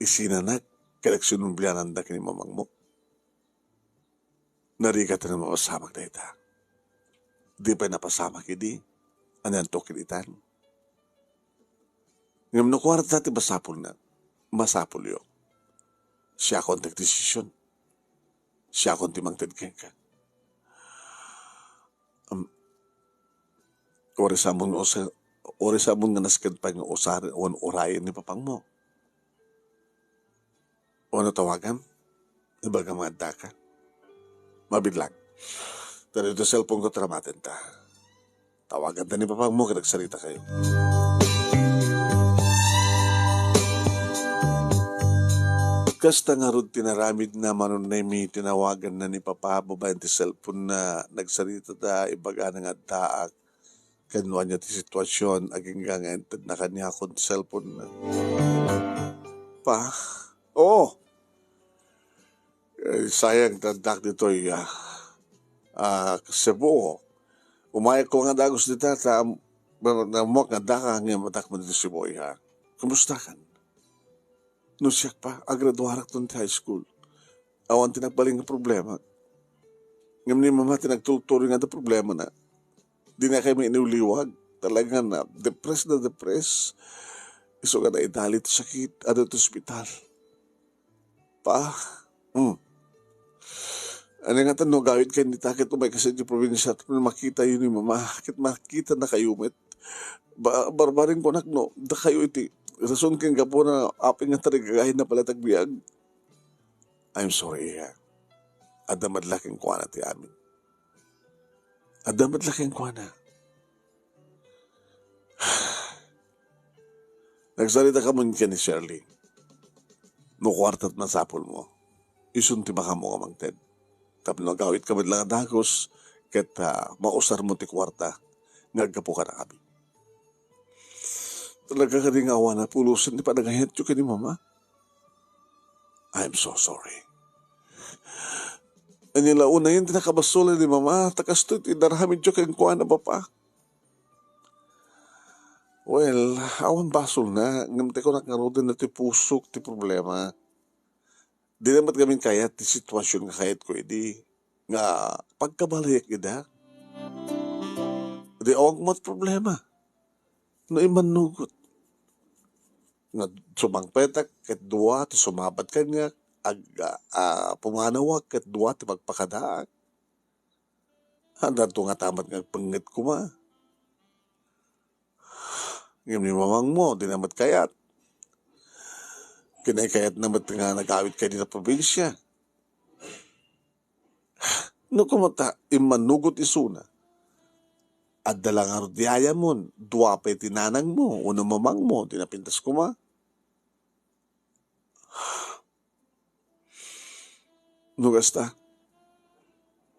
Isinanak, ket agsinumbliananda ken ni mamangmo. Narigat a mapasamak dayta. Di pay napasamak idi, anianto ket itan? Ngem no kuarta ti masapulna, masapulyo. Siakon ti agdesisyon. Siakon ti mangted kenka. Am, uray sa ammon nga usa-, uray sa ammon nga nasked pay nga usaren wen urayen ni papangmo. Wenno tawagam, ibagam nga addaka. Mabilang. Ta ditoy cellphone ko, ta namatenta. Tawaganta ni papangmo ket agsarita kayo. Kasta ngarud ti naramidna, Manong Nemi, tinawaganna ni Papa babaen ti cellphone na, nagsaritada, ibagana nga addaak, ken no ania ti situasion, agingga nga intedna kaniakon ti cellphone na. Pa? Oo. Eh, sayang ti addaak ditoy, ah, ah, Cebu. Umayakko nga dagus dita, ta am-, na-, naammoak nga addaka, ngem addaak man ditoy Cebu, ha. Kumustakan? No siak pa, agraduarakton ti high school. Awan ti nagbalin nga problema. Ngem ni Mama ti nagtultuloy nga adda problemana. Dinakay mainiwliwag. Talaga na depressed na depressed. Isu nga naidali ti sakit, adda ti ospital. Pa, hmm. Ania ngata no agawidkayo dita ket umaykayo idiay probinsia tapno makitayo ni Mama ket makitanakayo met. Ba-, barbareng kunak no, dakayo iti rason ken gapuna apay nga tarigagayna pay latta agbiag. I'm sorry, Iha. Adda met la kenkuana ti amin. Adda met la kenkuana. Nagsarita ka man ken ni Shirley. No kuarta ti masapulmo, isun ti makanmo nga mangted. Tapno agawidka met la nga dagus, ket, ah, mausarmo ti kuarta nga aggapu kadakami. Talaga kadi nga awan a pulosen ti panagayatyo ken ni Mama? I'm so sorry. Ania la unayen ti nakabasolan ni Mama, ta kastoy ti inaramidyo kenkuana, Papa. Well, awan basolna, ngem ti kunak ngaruden, no ti pusok ti problema. Dina met ngamin kayat ti situasion nga kayatko idi, nga pagkabalayak ida. Di awan met problema. No immannugot. Nga sumangpetak ket dua ti sumabat kaniak, ag-, a, a, pumanawak ket dua ti magpakadaak. Addanto ngata met nga agpengnget koma. Ngem ni mamangmo, dina met kayat. Kinaykayatna met nga nagawidkayo dita probinsia. No koma ta immannugot isuna, adda la ngarud di ayamon, dua pay ti nanangmo wenno mamangmo ti napintas koma. No kasta,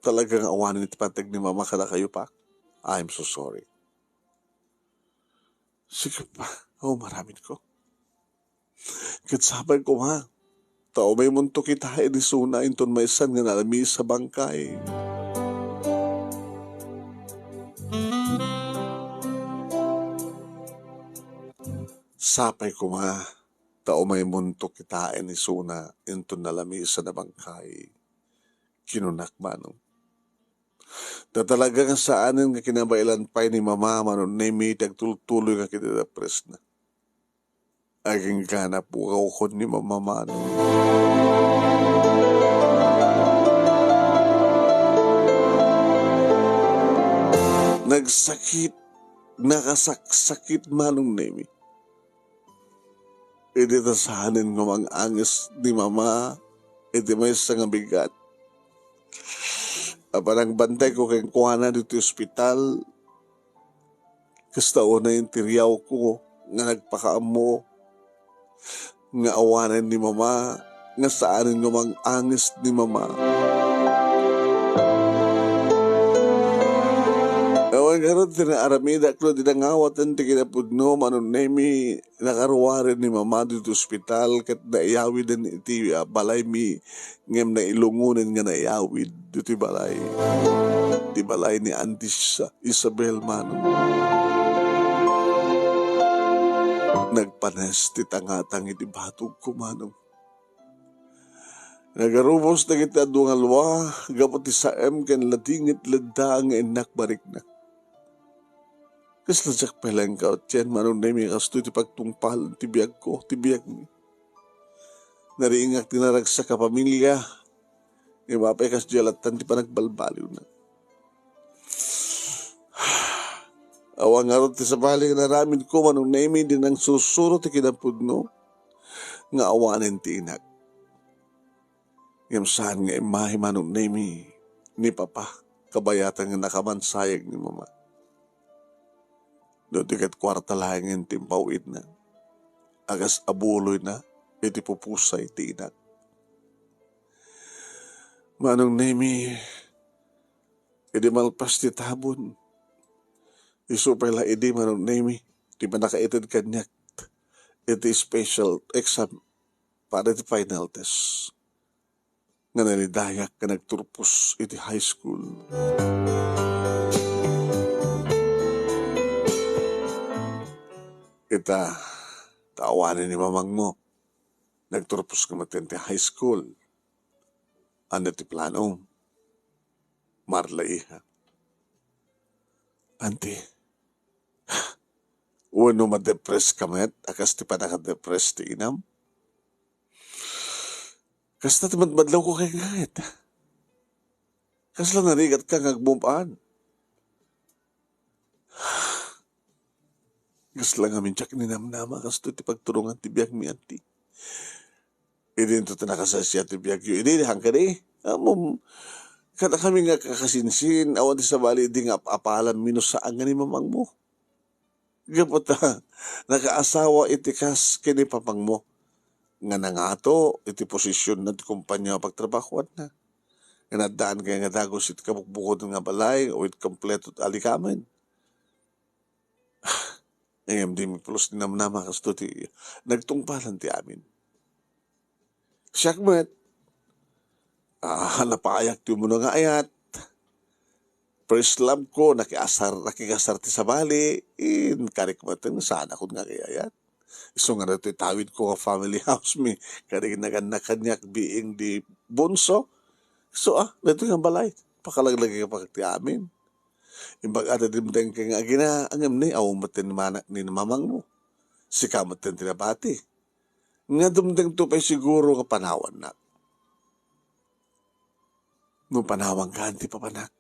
talaga nga awanen ti panteg ni Mama kadakayo, Pa. I'm so sorry. Sige, Pa, awan aramidko. Ket sapay koma, ta umaymonto kitaen isuna inton maysan nga nalamiis a bangkay. Sapay koma, ta umaymonto kitaen isuna inton nalamiis a bangkay. Kinunak, Manong. Ta talaga nga saanen nga kinabaelan pay ni Mama, Manong Nemi, ti agtultuloy nga kinadepresna. Agingga napugawkon ni Mama, Manong. Nagsakit, nakasaksakit, Manong Nemi. Idi ta saanen nga mang-anges ni Mama iti maysa nga bigat a panangbantayko kenkuana ditoy ospital, kasta unay ti riyawko nga nagpakaammo nga awanen ni Mama, nga saanen nga mang-anges ni Mama. Ngarud ti naaramidak no di nangawaten ti kinapudno, Manong Nemi, nakaruaren ni Mama ditoy ospital ket naiyawiden iti, ah, balaymi ngem nailungonen nga naiyawid ditoy balay. Ti balay ni Auntie Sa-, Isabel, Manong. Nagpanes ti tangatang iti batogko, Manong. Nagarubos dagiti adu nga lua gapu ti saem ken ladingit ladda nga innak barikna. Kasla diak pay laeng kautien, Manong Nemi, kastoy ti pagtungpalan ti biagko, ti biagmi. Nariingak ti naragsak a pamilia, ngem apay kasdiay lattan ti panagbalbaliwna. Awan ngarud ti sabali nga inaramidko, Manong Nemi, idi nangsusuro ti kinapudno nga awanen ti inak. Ngem saan nga imahe, Manong Nemi, ni Papa, kabayatan nga nakamansayeg ni Mama. No di ket kuarta laengen ti impaw-idna, a kas abuloyna iti pupusay ti inak. Manong Nemi, idi malpas ti tabon, isu pay la idi, Manong Nemi, ti pannakaited kaniak iti special exam para iti final test nga nalidayak nga nagturpos iti high school. Ita, ta awanen ni mamangmo. Nagturpos ka met ti high school. Ania ti plano? Marla, iha. Auntie, wenno madepress ka met a kas ti pannakadepress ti inam? Kasta ti madmadlawko kenka ket. Kasla narigatka nga agmove on? Kasla ngamin diak ninamnama kastoy ti pagturongan ti biagmi, Auntie. Idinto ti nakasasaya ti biagyo. Idi, dihan kadi? Ammom, kada kami nga kakasinsin, awan ti sabali idi nga ap-apalanmi no saan nga ni mamangmo. Gapu ta nakaasawa iti kas ken ni papangmo nga nangato iti posisionna ti kompania a pagtrabahoanna. Nga naddaan kaya nga dagus iti kabukbukoden nga balay o iti kompleto ti alikamen. Ngem dimi pulos ninamnama kastoy ti nagtungpalan ti amin. Siak met, ah, napayak ti umuna nga ayat. First love ko, nakiasar-, nakikasar ti sabali, inkarik met, saanakon nga agayayat. Isu nga daytoy tawid ko nga family house mi, kadi nagannak kaniak being the bunso. So, ah, daytoy nga balay, pakalaglagi pa ti amin. Imbag adda dimdeng kay nga agina, ngem ni, awan met ti mana-, ni mamangmo. Sika met ti nabati. Nga dumdengto pay siguro nga panawannak. No panawanka, Auntie, papanak.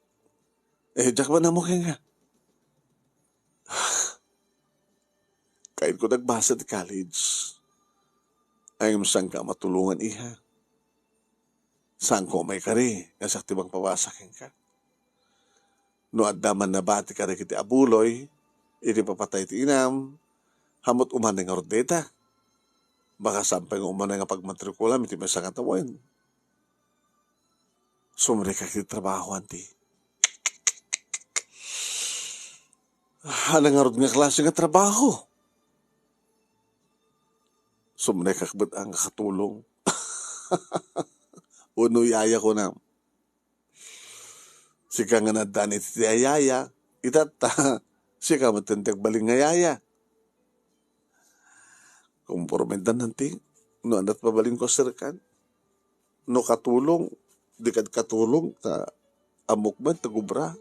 Eh, diak man ammo kenka. Kainko nagbasa ti college. Ay, ngem saanka a matulongan, iha. Saanko a maikari, nga siak ti mangpabasa kenka. No adda man nabati kadagiti abuloy, idi papatay ti inam, hamo't umanay ngarud dayta. Baka saan pay nga umanay nga pagmatrikulam iti maysa nga tawen. Sumrekak iti trabaho, Auntie. Ania ngarud nga klase nga trabaho? Sumrekak met nga katulong. Wenno yaya, kunam. Sika nga naaddan iti yaya, itatta, sika met ti agbalin nga yaya. Komporme, Auntie, no adda ti mabalinko a serkan. No katulong, dika katulong, ta ammok met ti agobra.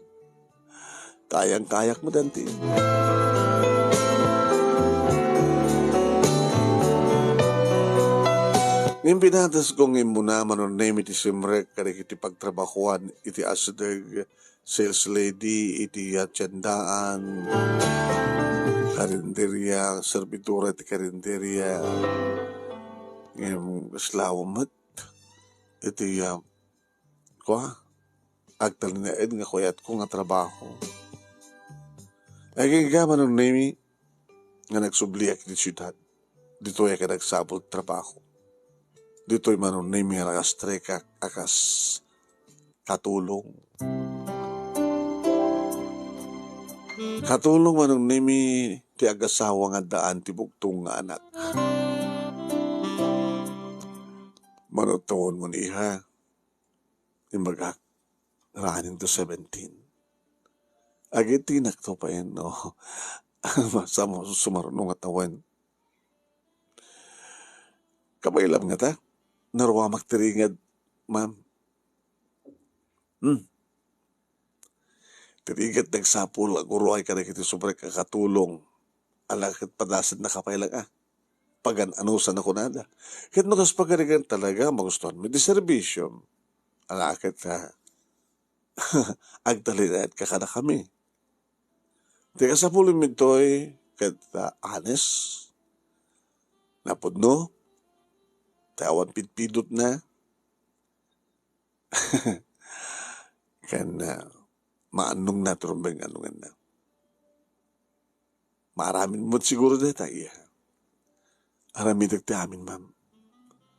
Kayang-kayak met, Auntie. Ngem pinatasko nga immuna, Manong Nemi, ti simrek kadagiti pagtrabahoan iti asideg, sales lady iti, ah, tiendaan, karinderia, servidora iti karinderia. Ngem kasla met iti, ah, kua, agtalinaed nga kayatko nga trabaho. Agingga, Manong Nemi, nga nagsubliak iti siudad. Ditoy a kanagsabol trabaho. Ditoy, Manong Nemi, nga nakastrekak a kas katulong. Katulong Manong Nemi ti agasawa nga addaan ti bugtong nga anak. Mano tawenmo ni, iha? Imbagak, running to seventeen. Agitinak to payen, no? Sa mo, sumaruno nga tawen. Kabaelam ngata, naruamak ti ringed, ma'am. Hmm. Ti ringed ti agsapul a guruay kadagiti subrek a katulong. Ala ket padasennaka pay laeng a. Pagan-anusan a kunada. Ket no kas pagarigan talaga, magustuhanmi ti serbisyom. Ala ket, ah, agtalinaedka kadakami. Ti kasapulem ditoy ket, ah, honest, napudno, ti awan pidpidutna, ken, ah, maannongna ti rumbeng nga annongenna. Maaramidmo met siguro dayta, iya. Aramidek ti amin, ma'am.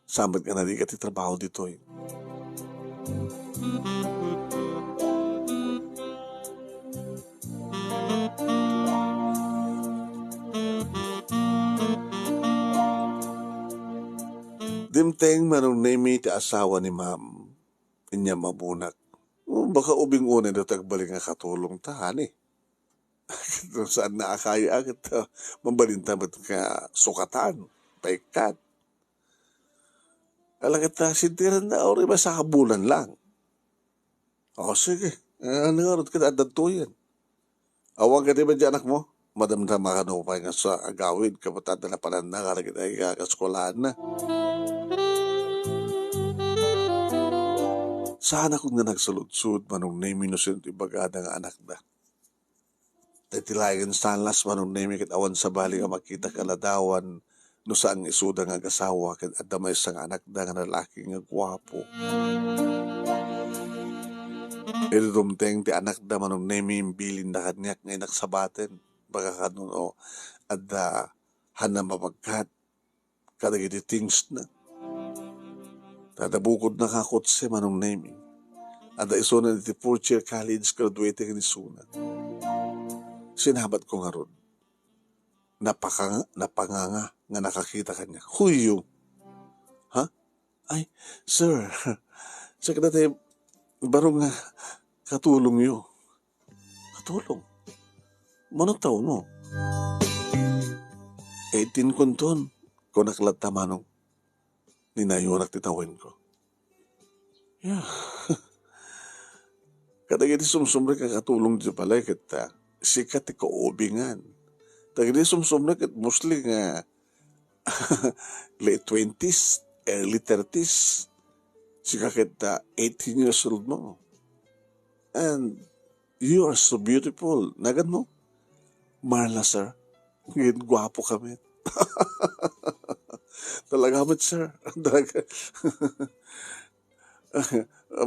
Saan met nga narigat ti trabaho ditoy. Dimteng Manong Nemi ti asawa ni ma'am. Inya mabunak. O, baka ubing unay dayta agbalin nga katulong ta, honey. Ket no saanna a kaya, ket, ah, mabalinta met nga sukatan, paikkat. Ala ket, ah, sentiranna, uray basta kabulan lang. O, sige. Eh, ano nga rod ket adda tuyen? Awan kadi met diay anakmo? Madamdama kano pay nga sa agawid, kabat adda napananna, kadagiti ay kakaskolaanna. Saan a kun nga nagsaludsod, Manong Nemi, no sino ti ibagada nga anakda. Daytoy laeng a salas, Manong Nemi, ket awan sabali nga makita kaladawan no saan nga isuda nga agasawa ket adda maysa nga anakda nga lalaki nga guapo. Idi dumteng ti anakda, Manong Nemi, imbilinna kaniak nga innak sabaten. Baka kano no adda haanna mapagkat kadagiti things na. Ta adda bukodna nga kotse, Manong Nemi. Adda isuna iti fourth year college graduating nga isuna. Sinabatko ngarud. Napaka-, napanganga nga nakakita kaniak. Huyo. Ha? Ay, sir. Sakit na tayo. Baro nga katulongyo. Katulong? Mano tawenmo? Eighteen kunton, kunak latta, Manong. Ninayonak ti tawenko. Yeah. Kadagiti sumsumrek a katulong ti balay ket, ah, sika ti kaubingan. Dagiti sumsumrek ket mostly nga late twenties, early thirties. Sika ket, ah, eighteen years old mo. And you are so beautiful. Naganmo? Marla, sir. Ngem guapo ka met. Talaga met, sir. Talaga.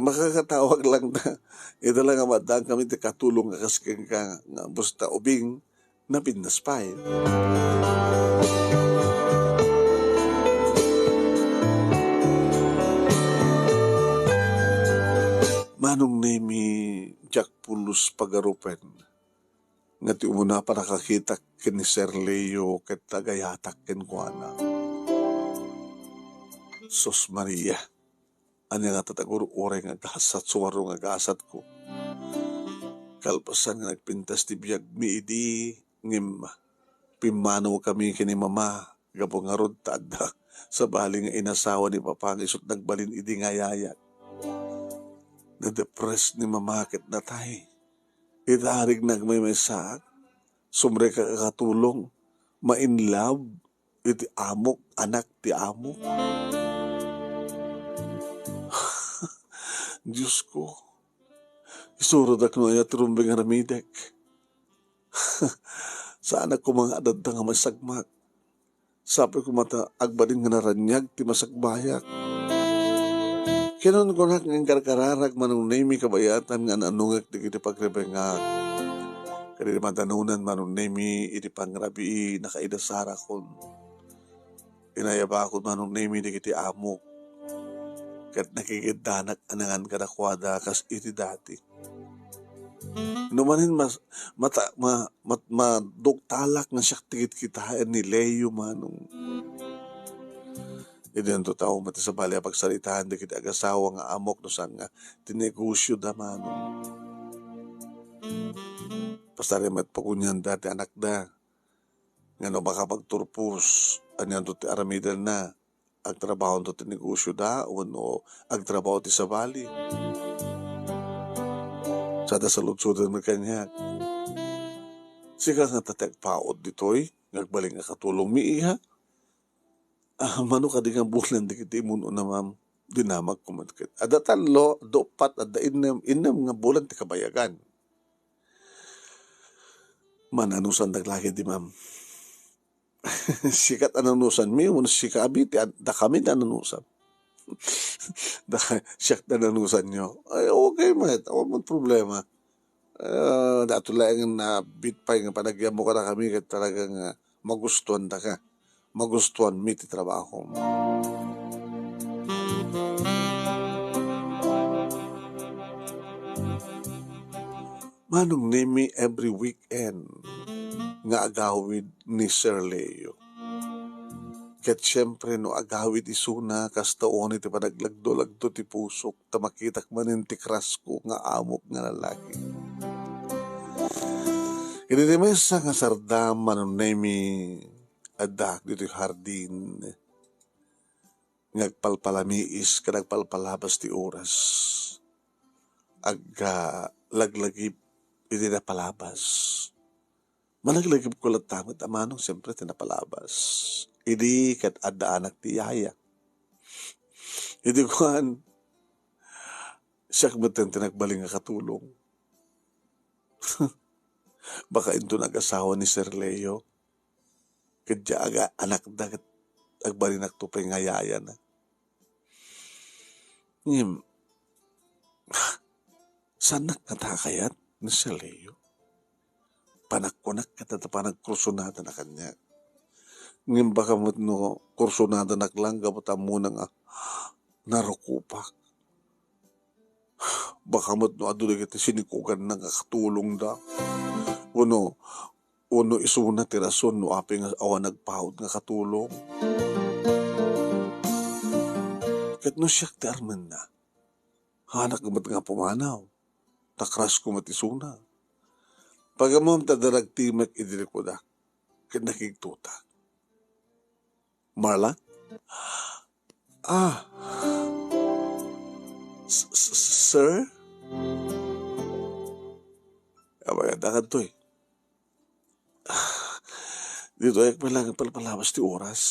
Makakatawag lang ta. Ita lang nga maaddaan kami ti katulong nga kas kenka nga basta ubing, napintas pay. Manong Nemi, diak pulos pagarupen nga ti umuna a pannakakitak ken ni Sir Leo ket agayatak kenkuana. Sus Maria, ania ngata ti agur-uray nga gasat, suaro nga gasatko. Kalpasan nga nagpintas ti biagmi idi, ngem pimmanawkami ken ni Mama gapu ngarud ta adda sabali nga inasawa ni Papa nga isut' nagbalin idi nga ayayat. Nadepress ni Mama ket natay. Ita arigna agmaymaysaak, sumrekak a katulong, ma-in love iti amok, anak ti amok. Diosko, isurodak no aya ti rumbeng nga aramidek. Saanak koma nga adda nga masagmak. Sapay koma ta agbalin nga naraniag ti masakbayak. Kinunkunak nga inkarkararak, Manong Nemi, kabayatan nga ananungek dagiti pagrebengak. Ket idi madanonan, Manong Nemi, iti pangrabii, nakaidasarakon. Inayabakon, Manong Nemi, dagiti amok. Ket nakigiddanak a nangan kadakuada kas iti dati. No manen mas-, mata-, ma-, mat-, maduktalak nga siak ti kitkitaen ni Leo, Manong. Idinto tao met ti sabali a pagsaritaan dagiti agasawa nga amok no saan nga ti negosio da, Manong. Pasari met pagunian da ti anakda. Nga no makapagturpos, anianto ti aramidenna? Agtrabahonto ti negosio da, wenno agtrabaho ti sabali? Sada saludsoden met kaniak. Sika nga ta ti agpaut ditoy, nga agbalin nga katulongmi, iha? Ah, mano kadi nga bulan dagiti imun-una, ma'am? Dinamagko met ket. Adda tallo, adda uppat, adda innem, innem nga bulan ti kabayagan. Mananusan daklagi di, ma'am. Sikat a nanusanmi, wenno sika abi ti an-, dakami ti nanusan. Da-, siak ti nanusanyo. Ay, okay met. Awan met problema. Ah, dato laeng na bit pay nga panagyamo kadakami ket talaga nga magustuandaka. Magustuanmi ti trabahom. Manong Nemi every weekend nga agawid ni Sir Leo. Ket siempre, no agawid isuna, kasta unay ti panaglagdo-lagdo ti pusok, ta makitak manen ti crush ko nga amok nga lalaki. Idi ti maysa nga sardam, Manong Nemi, addaak ditoy hardin nga agpalpalamiis ken agpalpalabas ti oras. Agga laglagip iti napalabas. Malaglagipko latta met a Manong, siempre, ti napalabas. Idi ket adda anak ti yaya. Idi kuan, siak metten ti nagbalin nga katulong. Baka inton agasawa ni Sir Leo, ket dia aga-, anakda ket agbalinakto pay nga yayana. Ngem, saannak ngata a kayat ni Sir Leo? Panagkunak ket adda panagkursunada na kaniak. Ngem baka met no kursunadanak lang gapu ta ammona nga narukopak. Baka met no adu dagiti sinikuganna nga katulongda. Wenno, wenno isuna ti rason no apay nga awan nagpaut nga katulong. Ket no siak ti armenna, haanak met nga pumanaw. Ta crush ko met isuna. Pagammom ta daragtimek idi likudak ket nakigtotak. Marla? Ah. S-, s-, sir? Abay, adda kadtoy. Ah, ditoy pala nga palpalabas ti oras.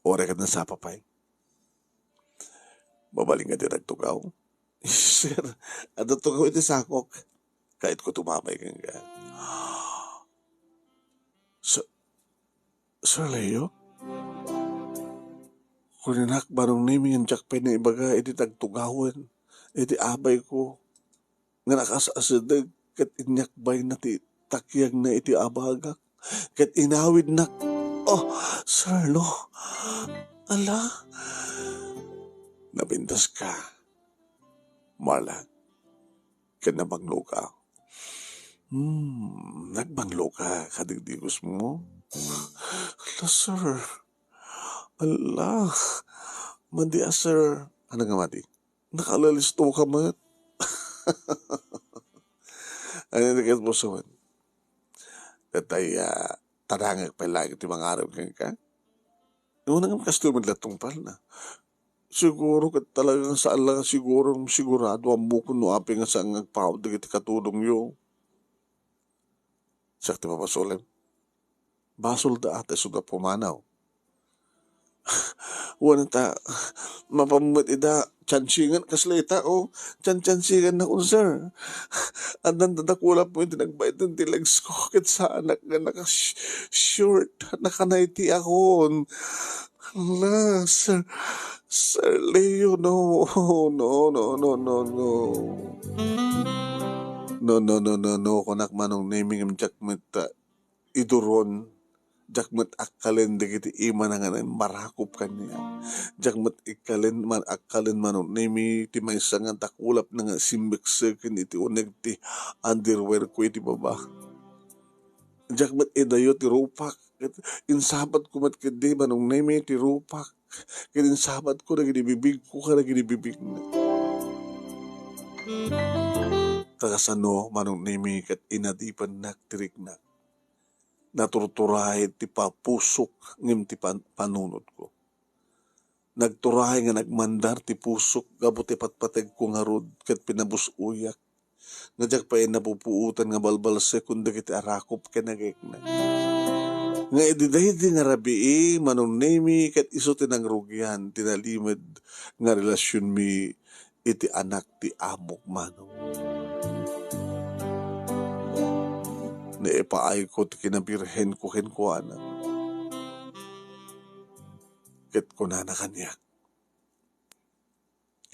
Uray ket nasapa pay. Mabalin nga di nagtugaw. Sir, adda tugaw iti sakok. Kayatko tumabay kenka. Sir, Sir Leo? Kuninak, Manong Nemi, ngem diak pay naibaga iti tagtugawen iti abayko nga nakas-asideg ket inyakbayna ti takiagna iti abagak ket inawidnak. Oh, Sir Leo. Ala. Napintaska, Marla, ket nabangloka. Hmm, nagbangloka, kadigdigosmo? Ala, sir. Ala. Madi a, sir. Ano nga madi? Nakalalistoka met. Ano nga ket pusoen? Tatay, ah, tarangek pay lagi ti mangarem kenka. Una nga kastoy met la tungpalna. Siguro ket talagang saan la nga siguro, sigurado ammok no apay nga saan nga agpaut dagiti katulongyo. Siak ti papasulem. Basolda a ta isu nga pumanaw. Wen ta, mapan met ida, tiansiengen kasla ita, o, tian-, tiansiengennak, sir. Addan dakdakulam ti nagbaetan ti legs ko, ket saanak nga naka-sh-, short, naka-nighty akon. Ala, Sir, Sir Leo, no, no, no, no, no, no. No, no, no, no, no, kunak, Manong Nemi, ngem diak met, ah, iduron. Diak met akkalen dagiti imana nga naimbarakup kaniak. Diak met ikkalen man, akkalen Manong Nemi ti maysa nga dakulapna nga simmekseken iti uneg ti underwear ko iti baba. Diak met idayo ti rupak. Ket insabatko met ketdi, Manong Nemi, ti rupak. Ket insabatko dagiti bibigko kadagiti bibigna. Ta kasano, Manong Nemi, ket inadipennak ti riknak. Natuturay ti papusok ngem ti pan-, panunotko. Nagturay nga nagmandar ti pusok gapu ti patpategko ngarud ket pinabus-oyak nga diak pay napupuotan nga balbalsekon dagiti arakup ken agekna. Nga idi daydi nga rabii, Manong Nemi, ket isu ti nangrugian ti nalimed nga relasionmi iti anak ti amok, Manong. Naipaayko ti kinabirhenko kenkuana. Ket kunana kaniak,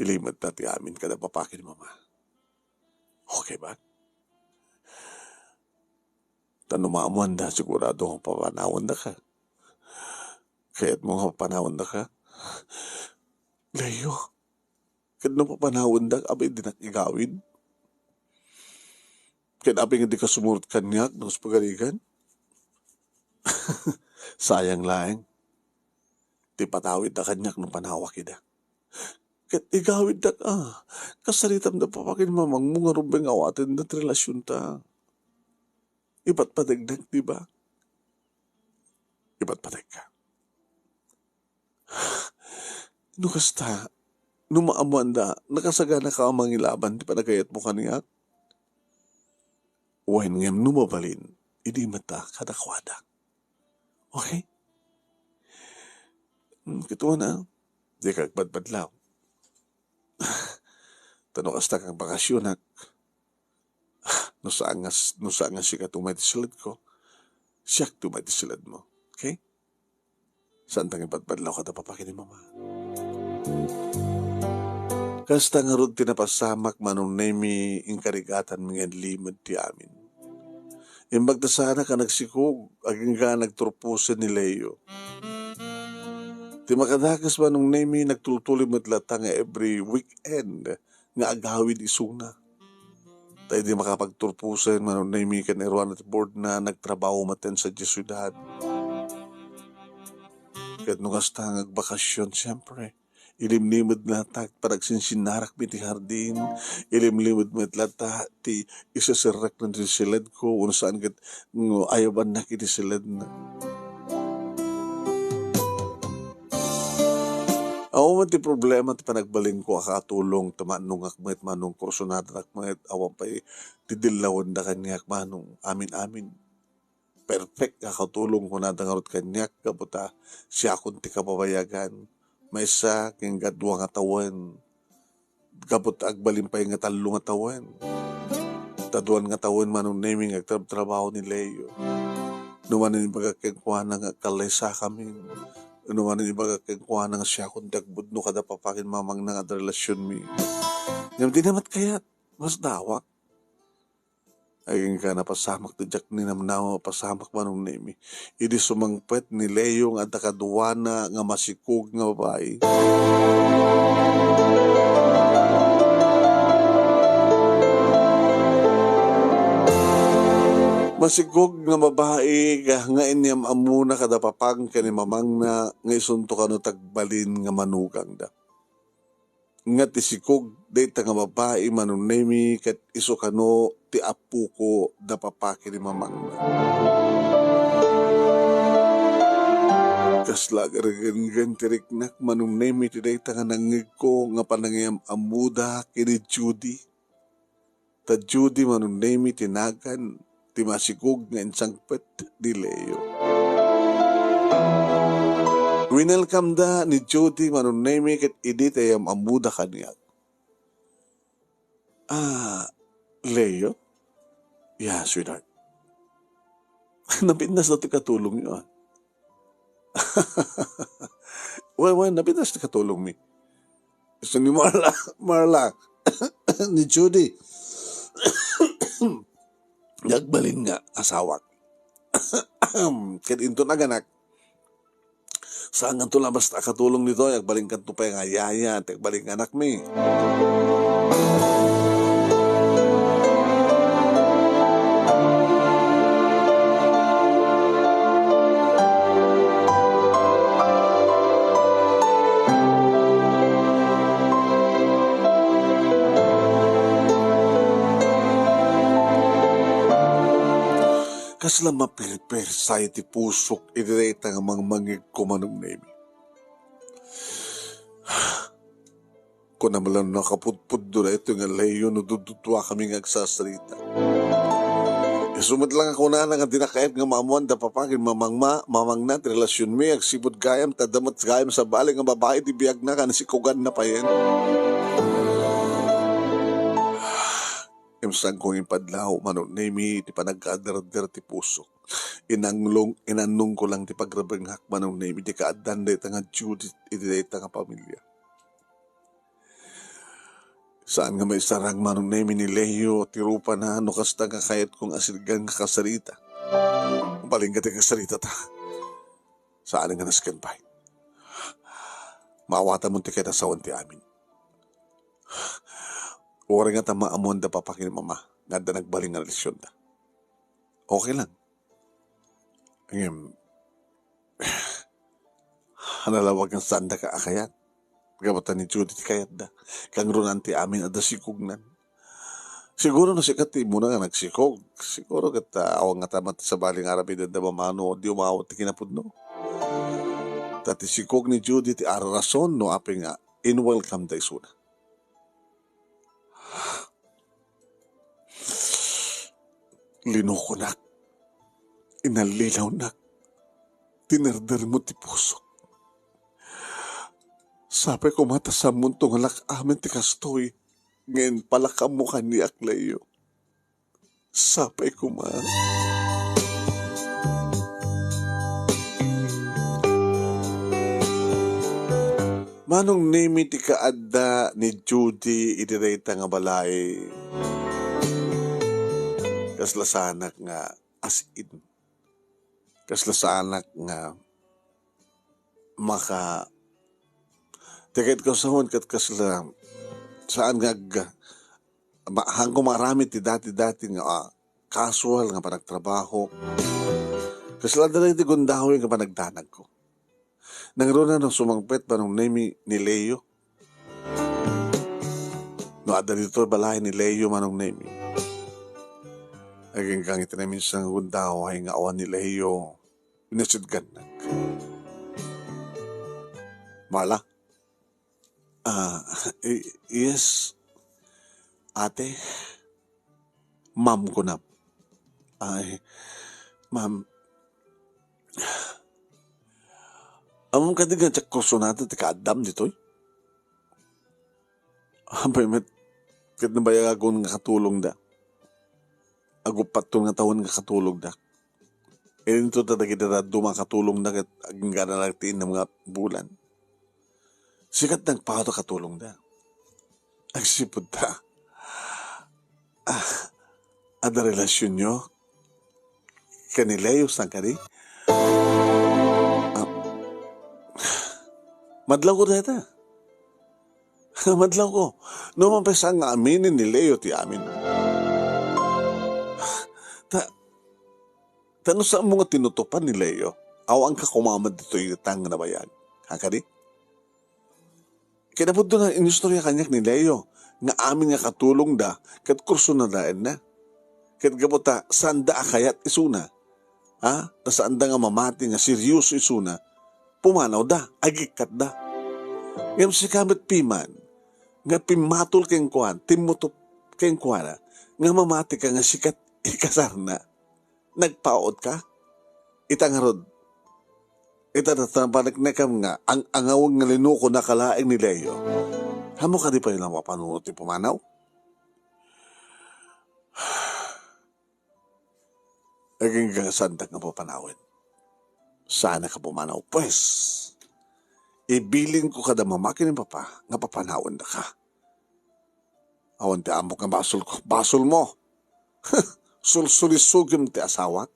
"Ilimedta ti amin kada papa ken mama. Okay ba? Ta no maammoanda, sigurado nga papanawendaka. Kayatmo nga papanawendaka?" Leo, ket no papanawendak, apay dinak igawid? Ket apay nga dika sumurot kaniak no pagarigan? Sayang laeng ti patawidda kaniak no panawak ida. Ket igawiddak a, kasaritam da papa ken mamangmo nga rumbeng awaten da ti relasionta. Ipatpategnak, di ba? Ipatpategka. No kasta, no maammoanda, nakasaganaka a mangilaban ti panagayatmo kaniak? Wen ngem no mabalin, idi met a kadakuada. Okay? Hmm, kituana, dika agbadbadlaw. Ta no kasta nga bakasionak, no saan nga, no saan nga sika ti umay ti siledko, siak ti umay ti siledmo. Okay? Saanta nga ibadbadlaw kada papa ken ni mama. Kasta ngarud ti napasamak, Manong Nemi, inkarigatanmi nga inlimed ti amin. Imbag ta saanak a nagsikog, agingga nagturposen ni Leo. Ti makadakes, Manong Nemi, nagtultuloy met latta nga every weekend nga agawid isuna. Ta idi makapagturposen, Manong Nemi, ken iruana ti boardna, nagtrabaho metten sadiay siudad. Ket no kasta nga agbakasyon, siempre, ilimlimed latta ti panagsinsinnarakmi iti hardin, ilimlimed met latta ti iseserrekna ti siledko, no saan ket no ayabannak iti siledna. Awan met ti problema ti panagbalinko a katulong, ta maannongak met, Manong, kursunadanak met, awan pay ti dillawenda kaniak, Manong, amin-amin. Perfect nga katulong, kunada ngarud kaniak, gapu ta siakon ti kababayagan. Maysa ken dua nga tawen. Gapu ta agbalin pay nga tallo nga tawen. Ta dua nga tawen, Manong Nemi, nga agtrabtrabaho ni Leo. No manen ibagak kenkuana nga agkallaysakamin. No manen ibagak kenkuana nga siakon ti agbudno kada papa ken mamangna nga adda relasionmi. Ngem dina met kayat, mas dawak. Agingga napasamak ti diak ninamnama a pasamak, Manong Nemi. Idi sumangpet ni Leo nga adda kaduana nga masikog nga babai. Masikog nga babai nga, nga inyam-ammona kada papang ken ni mamangna nga isunto kano ti agbalin nga manugangda. Nga ti sikog dayta nga babai, Manong Nemi, ket isu kano ti apoko da papa ken ni mamangna. Kasla agargenggen ti riknak, Manong Nemi, ti dayta nga nangngegko nga panangiyam-ammoda ken ni Judy. Ta Judy, Manong Nemi, ti nagan ti masikog nga insangpet ni Leo. Winelcome da ni Judy, Manong Nemi, ket idi ti ayam-ammoda kaniak. "Ah, Leo?" "Yeah, sweetheart." "Napintas daw ti katulongyo, ah." "Wen, wen, napintas ti katulongmi." Isu ni Marla, Marla, ni Judy. Nga agbalin nga asawak. Ket inton aganak, saankanto la basta a katulong ditoy, agbalinkanto pay nga yaya, ti agbalin nga anakmi. Kasla mapirpirsay ti pusok iti dayta nga mangmangngegko, Manong Nemi. Kunam la no nakapudpudno daytoy nga Leo no dududua kami nga agsasarita. Isu met la nga kunana nga dina kayat nga maammoan da papa ken mamangma-, mamangna ti relasionmi agsipud gayam ta adda met gayam sabali nga babai ti biagna ken sikoganna payen. Ngem saanko nga impadlaw, Manong Nemi, ti panagkaderder ti pusok. Inanglong, inannongko lang ti pagrabengak, Manong Nemi, ti kaaddan dayta nga Judith iti dayta nga pamilia. Saan nga maisarang, Manong Nemi, ni Leo ti rupana no kasta nga kayatko nga asidgan nga kasarita. Balin nga ti kasarita ta. Saan nga nasken pay. Maawatam ti kinasawan ti amin. Uray nga ta maammoan da papa ken mama nga adda nagbalin nga relasionda. Okay lang. Ngem, nalawag nga saanda ka a kayat. Gapu ta ni Judy ti kayatda. Kangrunan ti amin adda sikognan. Siguro no sika ti immuna nga nagsikog, siguro ket, ah, awan nga ta met sabali nga aramidenda mamano di umawat ti kinapudno. Ta ti sikog ni Judy ti ararason no apay nga in-welcome da isuna. Linukonak, inallilawnak, tinerdermo ti pusok. Sapay koma ta saanmonto nga lak-amen ti kastoy nga impalakammo kaniak, Leo. Sapay koma. Manong Nemi ti kaadda ni Judy iti dayta nga balay. Kasla saanak nga as in. Kasla saanak nga maka-, ti kayatko a sawen ket kasla saan nga ag-, ma-, haanko maaramid ti dati-dati nga, ah, casual nga panagtrabaho. Kasla adda daytoy gundaway nga panagdanagko. Nangruna no sumangpet, Manong Nemi, ni Leo. No adda ditoy balay ni Leo, Manong Nemi. Aginggang iti naminsan nga gundaway nga awan ni Leo. Pinasidgannak. Mala? Ah, y-, yes, ate. Ma'am, kunam. Ay, ma'am. Ammom kadi nga diak kursunada ti kaaddam ditoy? Apay met, ket nabayagon nga katulongda. Aguppat nga tawen nga katulongda. Idinto ta dagiti dadduma a katulongda ket agingga na lang ti innem nga bulan. Sika ti nagpawat a katulongda. Agsipud ta. Ah, adda relasionyo ken ni Leo, saan kadi? Ah, madlawko dayta. Madlawko. No man pay saan nga aminen ni Leo ti amin. Ta, ta no saanmo nga tinutupan ni Leo, awanka koma met ditoy ita nga nabayag. Saan kadi? Kinapudno nga inistorya kaniak ni Leo nga amin nga katulongda ket kursunadaenna. Ket gapu ta saanda a kayat isuna, ha? Ta saanda nga mamati nga serioso isuna, pumanawda, agikkatda. Ngem sika met piman nga pimmatol kenkuan-, timmutup kenkuana nga mamatika nga sika ti ikasarna. Nagpaut ka? Ita ngarud, ita napaneknekam nga ang-angaweng nga linukonaka laeng ni Leo. Ammok kadi pay la mapanunot ti pumanaw? Agingga nga saandak nga papanawen. Saanka pumanaw. Pues, ibilinkada mamati ni Papa nga papanawendaka. Awan ti ammok nga basolko. Basolmo! Sulsulisogem ti asawak.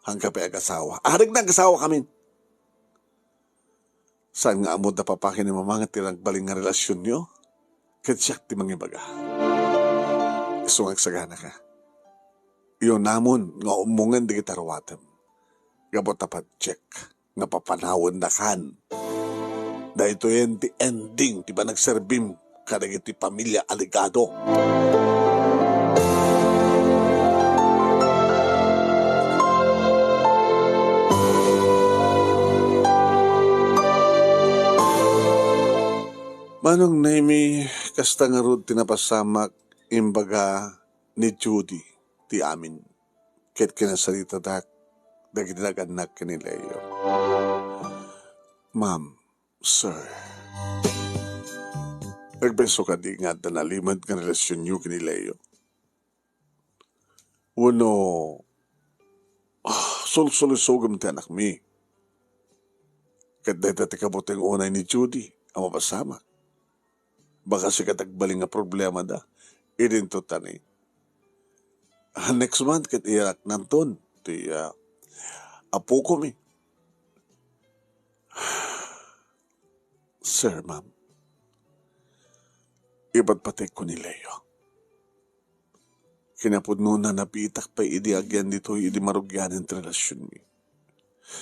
Haanka pay agasawa. Arigna agasawa kamin. Saan nga ammo da papa ken ni mama nga ti nagbalin nga relasionyo? Ket siak ti mangibaga. Isu nga agsaganaka. Unamon nga ummongen dagiti aruatem. Gapu ta padjek nga papanawendakan. Daytoyen ti ending ti panagserbim kadagiti pamilia Alegado. Manong Nemy, kasta ngarud ti napasamak, imbaga ni Judy ti amin. Ket kinasaritadak dagiti nag-annak ken ni Leo. Ma'am, sir, agpayso kadi nga adda nalimed nga relasionyo ken ni Leo? Wenno, ah, sulsulisogem ti anakmi? Ket dayta ti kabuteng unay ni Judy a mapasamak. Baka sika ti agbalin nga problemada. Idinto tani. Ah, next month ket iyaraknanton ti, ah, apokomi. Sir, ma'am, ipatpatekko ni Leo. Kinapudnona, nabiitak pay idi agyan ditoy idi marugyanen ti relasionmi.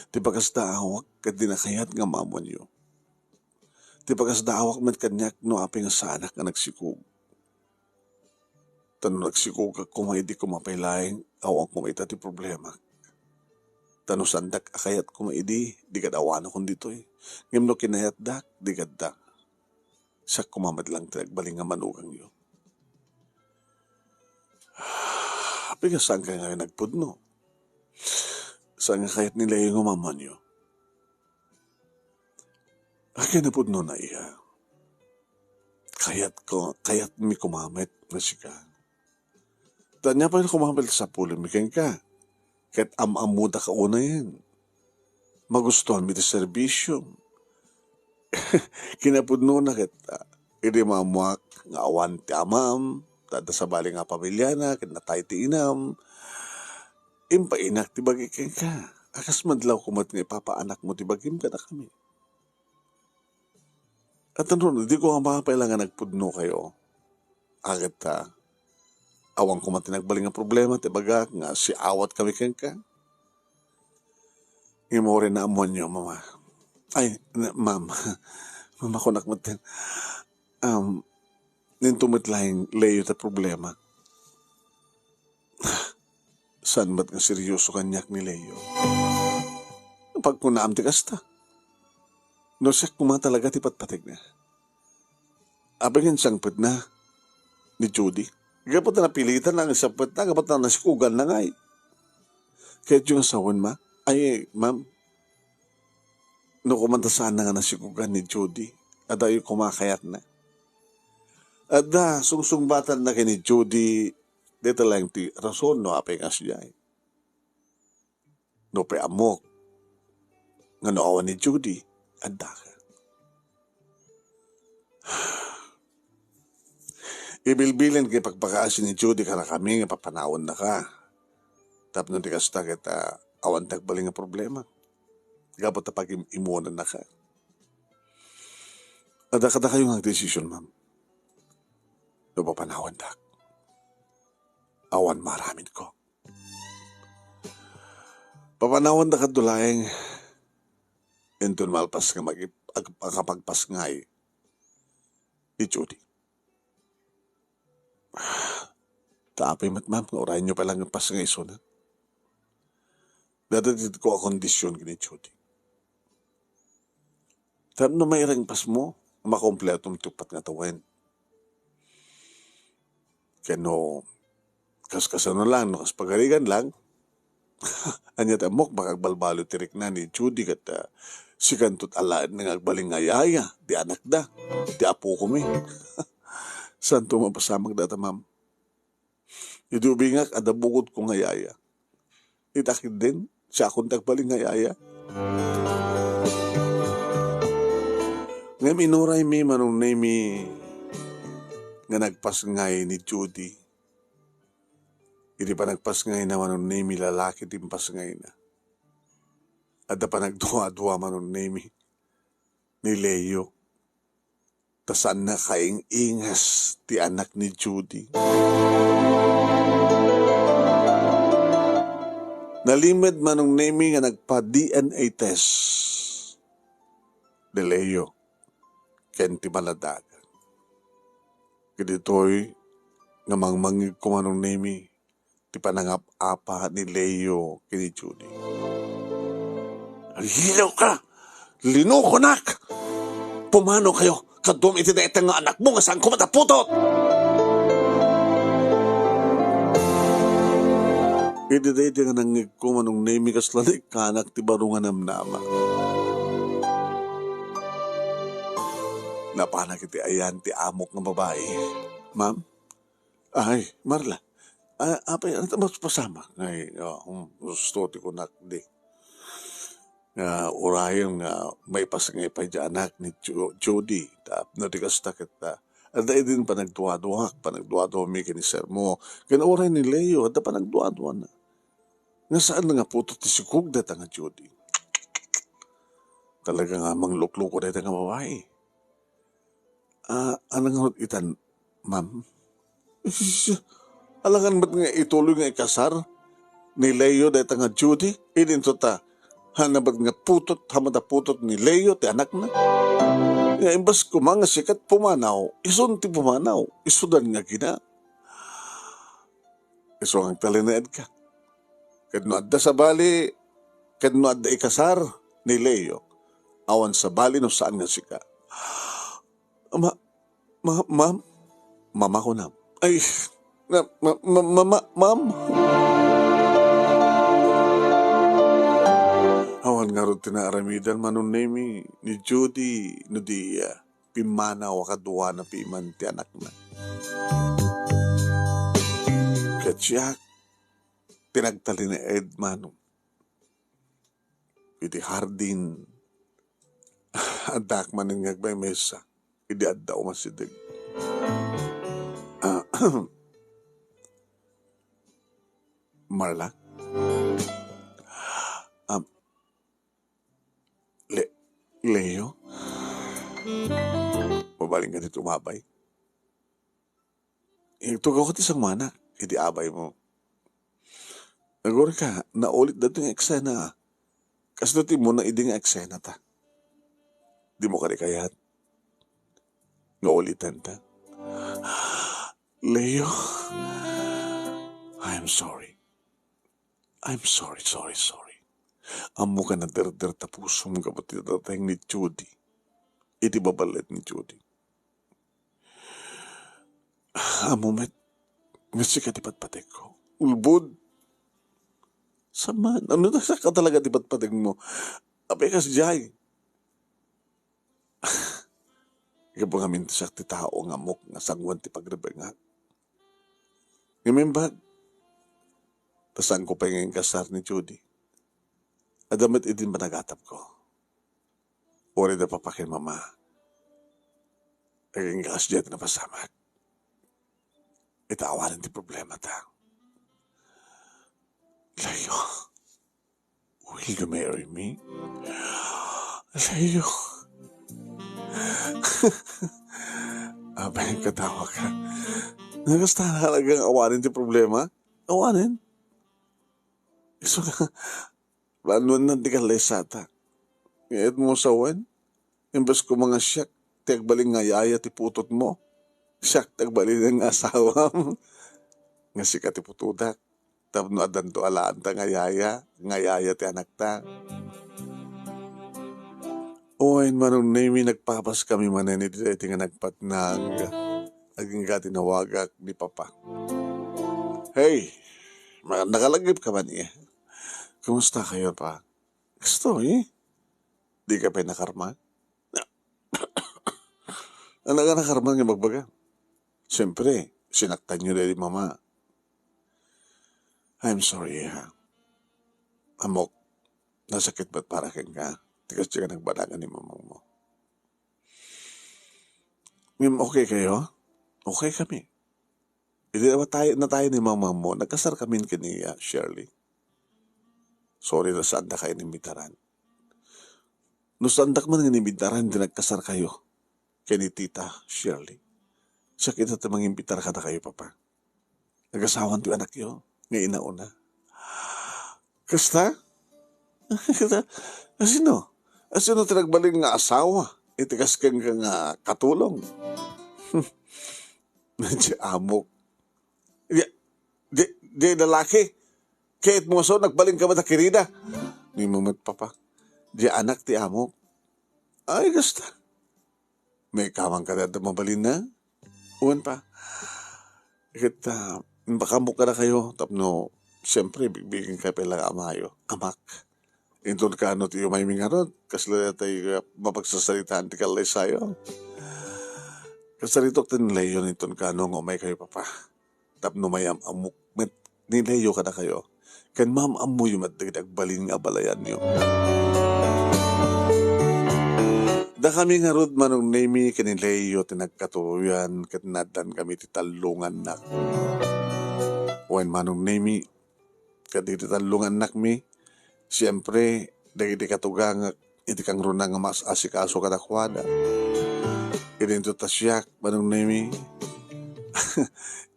Ti pakasdaawak ket di nakayat nga maammoanyo. Ti pakasdaawak met kaniak no apay nga saanak nga nagsikog. Ta no nagsikogak koma idi koma pay laeng, awan koma ita ti problemak. Ta no saandak a kayat koma idi, di kad-awanakon ditoy. Ngem no kinayatdak, di kadda. Siak koma met lang ti nagbalin nga manugangyo. Apay nga saankayo nga nagpudno? Saan nga kayat ni Leo nga maammoanyo? Apay nga napudnona, iya? Kayat ko, kayatmi koma met nga sika. Ta ania pay no koma met ti sapulenmi kenka? Ket am-ammodaka unayen. Magustuanmi ti serbisiom. Kinapudnona ket, ah, idi maammoak nga awan ti amam, ta adda sabali nga pamiliana, ket natay ti inam, impainak ti bagi kenka. A kas madlaw koma met nga ipapaanakmo ti bagim kadakami. Ket no, di ko nga mapay lang nga nagpudnokayo. Ket, ah, awan koma ti nagbalin nga problema, ti bagak nga siawatkami kenka. Ngem uray naammoanyo, mama. Ay, na-, ma'am. Mama, kunak met. Um, ninto met laeng Leo ti problema. Saan met nga seryoso kaniak ni Leo? Pagkunaam ti kasta. No siak koma talaga ti patpategna. Apay nga insangpetna ni Judy? Gapu ta napilitan nga insangpetna, gapu ta nasikoganna ngay. Kayatyo nga sawen, ma? Ay, ma'am, no koma ta saanna nga nasikogan ni Judy, adayo koma a kayatna. Adda sungsungbatanna ken ni Judy, dayta laeng ti rason no apay nga siak. No pay ammok nga no awan ni Judy, addaka. Ibilbilen ken ipagpakaasi ni Judy kadakami nga papanawennaka. Tapno di kasta ket, ah, awan ti agbalin nga problema. Gapu ta pagim-imonannaka. Adda kadakayo nga agdesisyon, ma'am. No papanawendak, awan maaraminko. Papanawenda kadto laeng inton malpas nga magi-, ag-, makapagpasngay ni Judy. Ta apay met, ma'am, nga urayyo pay lang nga pasngay isuna. Dayta ti ko a kondisyon ken ni Judy. Tapno mairengpasmo, makompletom ti uppat nga tawen. Ken no, kas-, kasano lang, no, kas pagarigan lang, ania ti ammok, baka agbalbaliw ti rikna ni Judy ket, ah, sikanto ti alaenna nga agbalin nga yaya, ti anakda, ti apokomi. Saanto mapasamak dayta, ma'am? Idi ubingak, adda bukodko nga yaya. Ita ketdin, siakon ti agbalin nga yaya. Ngem inuraymi, Manong Nemy, nga nagpasngay ni Judy. Idi panagpasngayna, Manong Nemy, lalaki ti impasngayna. Adda panagduadua, Manong Nemi, ni Leo, ta saanna kaing-ingas ti anak ni Judy. Nalimed, Manong Nemi, nga nagpa-D N A test ni Leo ken ti maladagan. Kaditoy nga mangmangngegko, Manong Nemi, ti panangap-apa ni Leo ken ni Judy. Linoka! Linokonak! Pumanaw kayo! Kaduam iti dayta nga anakmo nga saanko mataputot! Iti dayta nga nangngegko, Manong Nemi, kasla naikkanak ti baro nga namnama. Napanak iti ayan ti amok nga babai. Ma'am? Ay, Marla. Ah, apay, ano ta mas pasamak? Ay, oh, hmm, gusto ti kunak di. Nga, urayon nga maipas nga ipay di anak ni Ju-, Judy. Tapno di kasta ket, ah, adda idin panagduaduak, panagduaduami ken ni Sir mo. Ken uray ni Leo, adda panagduaduana. Nga saan nga putot ti sikog dayta nga Judy. Talaga nga manglukloko dayta nga babai. Ah, ano nga itan, ma'am? Isus, alangan met nga ituloy nga ikasar ni Leo dayta nga Judy? Idinto ta, hana met nga putot, hamada putot ni Leo ti anakna? Nga imbas koma nga sikat pumanaw, isun ti pumanaw, isudan nga gina. Isu nga agtalinaed ka. Ket no adda sabali, ket no adda ikasar ni Leo, awan sabali no saan nga sika. Ma-, ma-, ma'am? Mama ko na. Ay, na, ma-, ma-, mama, ma'am? Awan ngarud ti naaramidan, Manong Nemi, ni Judy, no di, ah, pimmanaw a kaduana piman ti anakna. Ket siak, ti nagtalinaed, Manong. Iti hardin, addaak manen nga agmemesa idi adda umasideg. Ah, Marla? Ah, Le-, Leo? Mabalin ka dito, umabay? Igtugaw ka ti sangmana, iti abay mo. Agurayka, naulit daytoy nga eksena. Kasno ti immuna idi nga eksena ta? Dimo kadi kayat nga ulitan ta? Leo, I'm sorry. I'm sorry, sorry, sorry. Ammok a naderder ta pusom gapu ti dadateng ni Judy. Iti baballiet ni Judy. Ammo met nga sika ti patpategko. Ulbod. Saan man? Ano na saka talaga ti patpategmo? Apay kasdiay? Gapu ngamin ti siak ti tao nga ammok nga sangoen ti pagrebengak. Ngem imbag, ta saanko pay nga inkasar ni Judy. Adda met idin panagatapko. Uray da papa ken mama. Agingga kasdiay ti napasamak. Ita awanen ti problema ta. Leo, will you marry me? Leo. Abay, katawa ka. Nagasta na talagang awanen ti problema? Awanen? Isu nga, Banwanna ti kalaysata. Ngem no sawen, imbes koma nga siak ti agbalin nga yaya ti putotmo, siak ti agbalin nga asawam. Nga sika ti putodak. Tapno addanto alaanta nga yaya, nga yaya ti anakta. Wen, Manong Nemi, nagpapaskami manen iti daytoy nga nagpatnag. Agingga ti nawagak ni Papa. Hey, ma-, nakalagip ka man iya? Kumusta kayo pa? Kastoy, eh? Di ka pay nakarma? Ano ka nakarma nga magbaga? Siyempre, sinaktan niyo dahil mama. I'm sorry, ha. Amok, nasakit ba't para ken ka? Tigas ka nagbanagan ni mamang mo. Ngem okay kayo? Okay kami. Idi na tayo, na tayo ni mamang mo, nagkasar kami ken ni, ah, Shirley. Sorry na saan na kayo inimbitaran. No saandak man nga inimbitaran ti nagkasarkayo ken ni Tita Shirley, siak ita ti mangimbitar kadakayo, Papa. Agasawan ti anakyo nga inauna. Kasta? Asino? Asino ti nagbalin nga asawa iti kas kenka nga katulong? Diay amok. Di, di, di lalaki. Ket mo so nagbalin ka met a kirina? Ni mo met, Papa. Diay anak ti amok. Ay, kasta. Maikaman ka dayta mabalin na? Wen pa. Ket, ah, imbakam kadakayo tapno, siyempre, bigbigen kayo pay la nga amayo, amak. Inton kano ti umaymi ngarud, kasla tay, ah, mapagsasaritaan ti kallaysayo. Kasaritok ti nileyon inton kano nga umay kayo, Papa. Tapno mayam-ammok met ni Leo kadakayo, ken maam-ammoyo met dagiti agbalin nga abalayanyo. Dakami ngarud, Manong Nemi, ken ni Leo ti nagkatuloyan ket naaddankami ti tallongannak. Wen, Manong Nemi, ket dagiti tallongannakmi, siempre, dagiti katugangak iti kangruna nga mas-asikaso kadakuada. Idinto ta siak, Manong Nemi,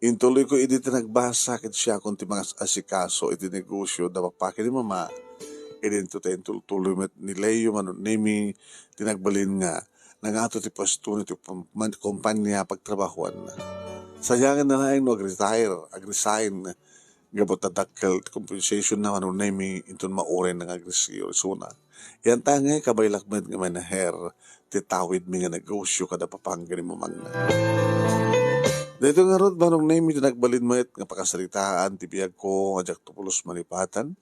intuloyko idi ti nagbasa ket siakon ti mangas-asikaso iti negosio da Papa ken ni Mama. Idinto ta intultuloy met ni Leo, Manong Nemi, ti nagbalin nga nangato ti pwesto iti pam-, man-, kompania pagtrabahoanna. Sayanganna laeng no agretire, agresign, gapu ta dakkel ti compensation na, Manong Nemi, inton mauray na nga agresyon isuna. Yan ta nga kabaylak met nga manager ti tawidmi nga negosyo kada Papa ken ni Mamangna. Daytoy ngarud, Manong Nemi, ti nagbalin met nga pakasaritaan ti biagko nga diak to pulos malipatan.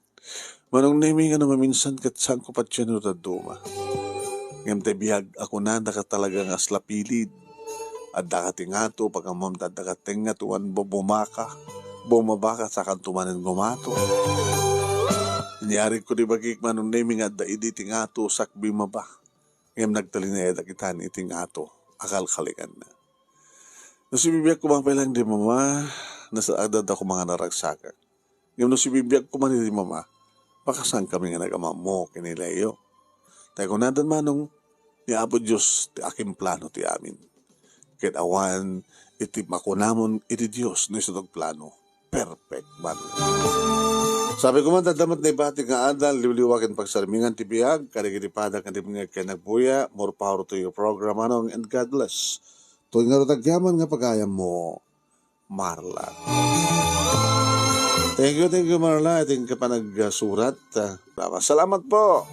Manong Nemi, nga no maminsan ket saanko patien no dadduma. Ngem ti biag a kunada ket talaga nga asla pilid. Adda ka ti ngato, pagammom ta adda ka tengnga tuan bumaka, bumabaka, sakanto manen gumato. Inyarigko ti bagik, Manong Nemi, nga adda idi ti ngato sakbay maba. Ngem nagtalinaedak itan iti ngato a kalkalinganna. No sibibiag koma pay laeng di Mama, nasa-, adda koma nga naragsakak. Ngem no sibibiag koma ni di Mama, makasaankami nga nagamammo ken ni Leo. Tay kunadan, Manong, ni Apo Dios ti akinplano ti amin. Ket awan iti makunamon iti Dios no isu ti agplano, perfect man. Sabi ko man, adda met naibatik nga adal, liwliwa ken pagsarmingan ti biag, kadagiti padang nga dimngeg ken nagbuya, more power to your program, Manong, and God bless. Toy ngarud agyaman nga pagayammo, Marla. Thank you, thank you, Marla. Ating ka pa nagsurat. Ah, salamat po.